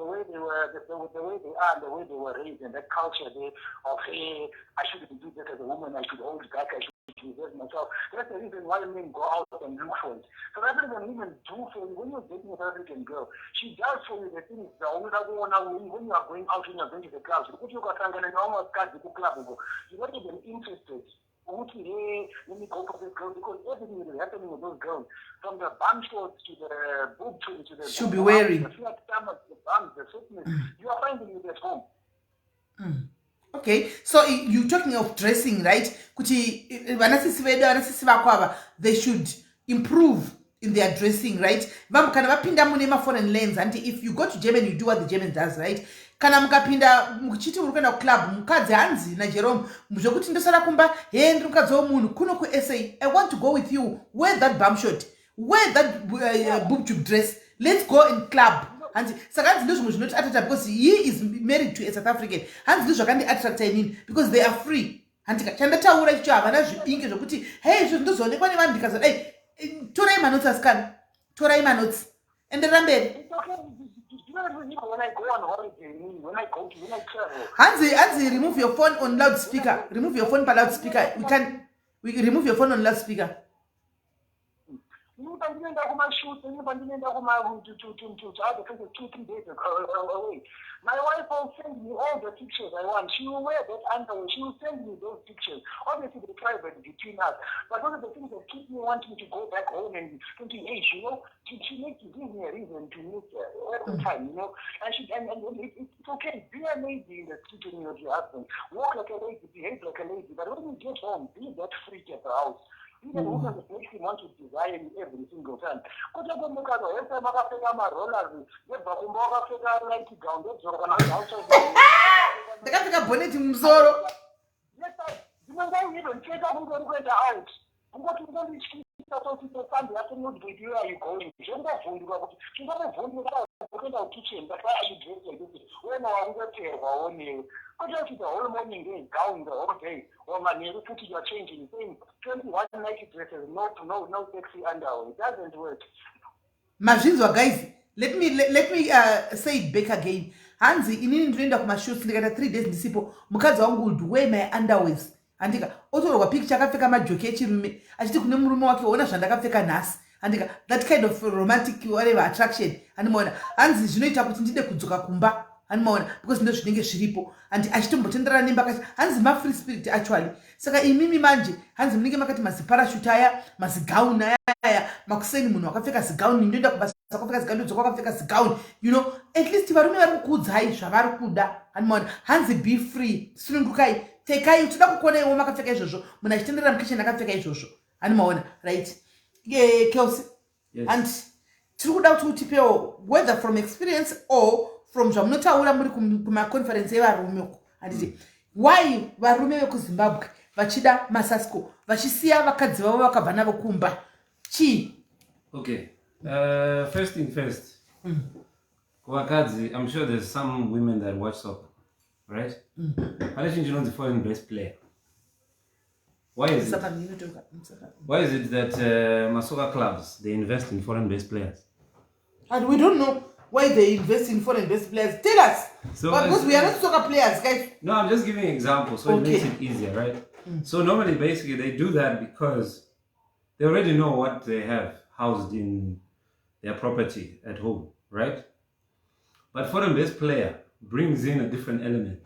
S3: way they were, the way they are, and the way they were raised, and that culture there of, hey, I shouldn't do this as a woman, I should hold back, I should reserve myself. That's the reason why men go out and look for it. South African women do for you. When you're dating a South African girl, she does for you the things that when you are going out, when you are going to the clubs. Kuti ukasangana nevamwe vakadzi kuclub uko, you're not even interested. Ukuthi, hey, let me go for this girl, because everything that is happening with those girls, from the bum shorts to the boob tube to the
S1: Should be wearing.
S3: the flat stomach, the bums, the fitness, you are finding it at home.
S1: Okay, so you talking of dressing, right? Kuti vanasisi vedu, vanasisi vako ava, they should improve in their dressing, right? Kana vapinda mune maforeign lands, and if you go to Germany, you do what the German does, right? Kana mukapinda muchiti uri kuenda kuclub, mukadzi, hanzi naJerome, zvekuti ndosara kumba he, ndiri mukadzi womunhu kuno kuSA, I want to go with you. Wear that bum short, wear that boob tube dress, let's go in club. Hanzi saka hanzi ndozvimwe zvinoti attracta because he is married to a South African. Hanzi ndozvakandi attracta inini because they are free. Handika chandataura icho havana zvibinge zvokuti hey izvo ndinozoonekwa nevanhu ndikazodai. Torai manotsi asikana. Torai manotsi. Enderera mberi. Hanzi hanzi remove your phone on loudspeaker. Remove your phone pa loudspeaker. We can we remove your phone on loudspeaker.
S3: Ini pandinoenda kumashoots, ini pandinoenda kuma to other places 2, 3 days away. My wife will send me all the pictures I want. She will wear that underwear. She will send me those pictures. Obviously, they're private between us. But those are the things that keep me wanting to go back home and thinking, hey, she makes gives me a reason to miss her every time. And she and it's okay. Be a lady in the street when you're with your husband. Walk like a lady, behave like a lady. But when you get home, be that freak at the house. Be the woman that makes him want to desire you every single time. Kwete kumuka hese makapfeka marollers, ndebva kumba wakapfeka night gown, ndodzoka kana uri house.
S1: Ndakapfeka bonnet mumusoro.
S3: Dzimwe nguva even pfeka kunge uri kuenda out. Kungoti ungondityisa toti Sunday afternoon, baby, where are you going? Zvongovhunduka kuti tingovhunduka kuenda kukitchen, but why are you dressed like this? Wena wakungoterwawo newe. Kwete kuti the whole morning day gown the whole day, or manheru futi you are changing same 21 night dresses, no, no, no sexy underwear. It doesn't work.
S1: Mazvinzwa guys. Let me say it back again. Hanzi inini ndinoenda kumashoots, ndikaita 3 days ndisipo, mukadzi wangu would wear my underwears. Handika otorwa picture akapfeka majoki echirume achiti kune murume wake, "Ona zvandakapfeka nhasi." Handika that kind of romantic whatever attraction, handimaona? Hanzi zvinoita kuti ndide kudzoka kumba, handimaona? Because ndo zvinenge zviripo. Handi achitombotendera nemba kachi. Hanzi mafree spirit actually. Saka imimi manje hanzi munenge makati maziparashuti aya, mazigauni aya, makuseni munhu akapfeka zigauni, ndoenda kubasa akapfeka zigauni, ndodzoka akapfeka zigauni. At least varume vari kukuudzai zvavari kuda, handimaona? Hanzi be free, sunungukai, pfekai, toda kukuonaiwo makapfeka izvozvo, munhu achitenderera mukitchen akapfeka izvozvo, handimaona? Right, Kelsey?
S7: Yes.
S1: And tiri kuda kuti utipewo whether from experience or from zvamunotaura muri kumaconference evarume uko, handiti? Why varume vekuZimbabwe vachida maSasco vachisiya vakadzi vavo vakabva navo kumba? Chii?
S7: Okay. First thing first. Kuvakadzi, I'm sure there's some women that watch soccer, right? Pane chinhu chinonzi foreign based player. Why is it? Why is it that masoccer clubs, they invest in foreign based players?
S1: And we don't know why they invest in foreign based players. Tell us.
S7: So
S1: But because we are not soccer players, guys.
S7: No, I'm just giving an example so it makes it easier, right? So normally, basically, they do that because they already know what they have housed in their property at home, right? But foreign-based player brings in a different element.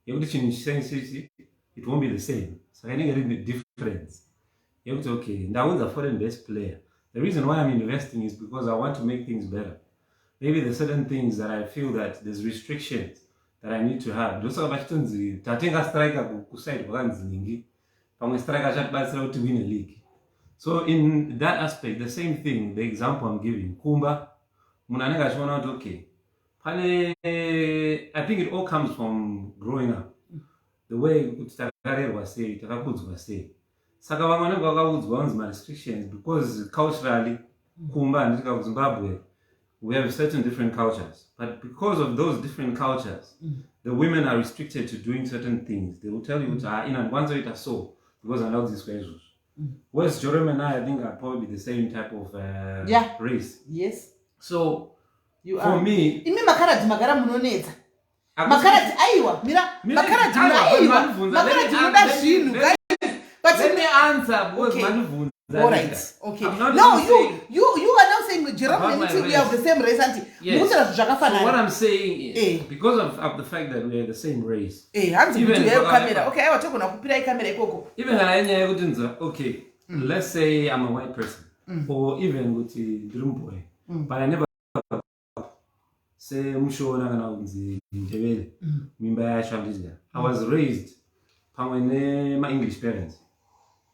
S7: Yekuti chinhu chisenge, it won't be the same. Saka inenge iri difference. Yekuti okay, ndaunza foreign-based player. The reason why I'm investing is because I want to make things better. Maybe there's certain things that I feel that there's restrictions that I need to have. Ndosaka vachitonzi tatenga striker kuside kwakanzi ningi. Pamwe striker achatibatsira kuti win a league. So in that aspect, the same thing, the example I'm giving, kumba, munhu anenge achiona kuti okay, pane, I think it all comes from growing up. The way kuti takarerwa sei, takakudzwa sei. Saka vamwe vanenge vakaudzwa kunzi marestrictions because culturally kumba, handiti kuZimbabwe we have certain different cultures, but because of those different cultures, the women are restricted to doing certain things. They will tell you kuti, "Ah, ina ndikwanisa so because handida kudzidziswa izvozvo." Whereas Joram and I think are probably the same type of race. So
S1: You
S7: for
S1: are.
S7: Me
S1: Imi makaradhi magara munonetsa. Makaradhi, aiwa, mira. Makaradhi, aiwa, makaradhi munoda zvinhu, guys. But
S7: Let me answer because mandibvunza.
S1: All right. Okay.
S7: I'm not
S1: No,
S7: even
S1: you
S7: saying
S1: you are now saying Jerome
S7: about my
S1: and we have
S7: race.
S1: the same race, auntie.
S7: Yes.
S1: Mukutaura zvinhu
S7: So what
S1: zvakafanana.
S7: I'm saying is because of the fact that we are the same race.
S1: Eh, hanzi
S7: Even
S1: kuti uyayo
S7: kamera.
S1: Kamera. Okay, aiwa, togona kupirai kamera ikoko.
S7: Even kana inyaya yekuti nzwa, okay, let's say I'm a white person or even kuti ndiri muboy, but I never semushona kana kunzi Ndebele mimba yacho, handidya. I was raised pamwe nemaEnglish parents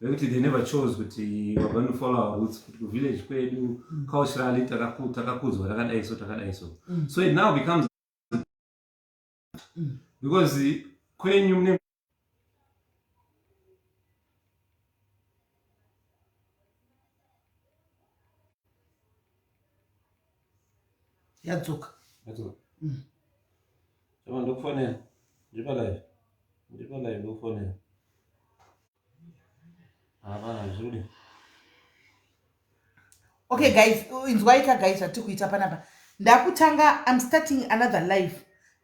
S7: vekuti they never chose kuti we're going to follow our roots, kuti kuvillage kwedu culturally takakudzwa takadai so, takadai so. So it now becomes because kwenyu mune
S1: Yadzoka.
S7: Yadzoka. Chama ndokufonera. Ndiri palive. Ndiri palive ndokufonera. Hapana zviri kudii?
S1: Okay guys, inzwai ka guys zvatiri kuita panapa. Ndakutanga, I'm starting another live.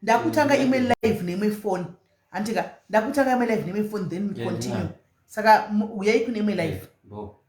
S1: Ndakutanga imwe live neimwe phone. Handika, ndakutanga imwe live neimwe phone, then we
S7: Yeah,
S1: continue.
S7: yeah.
S1: Saka uyai kune imwe live.
S7: Bo.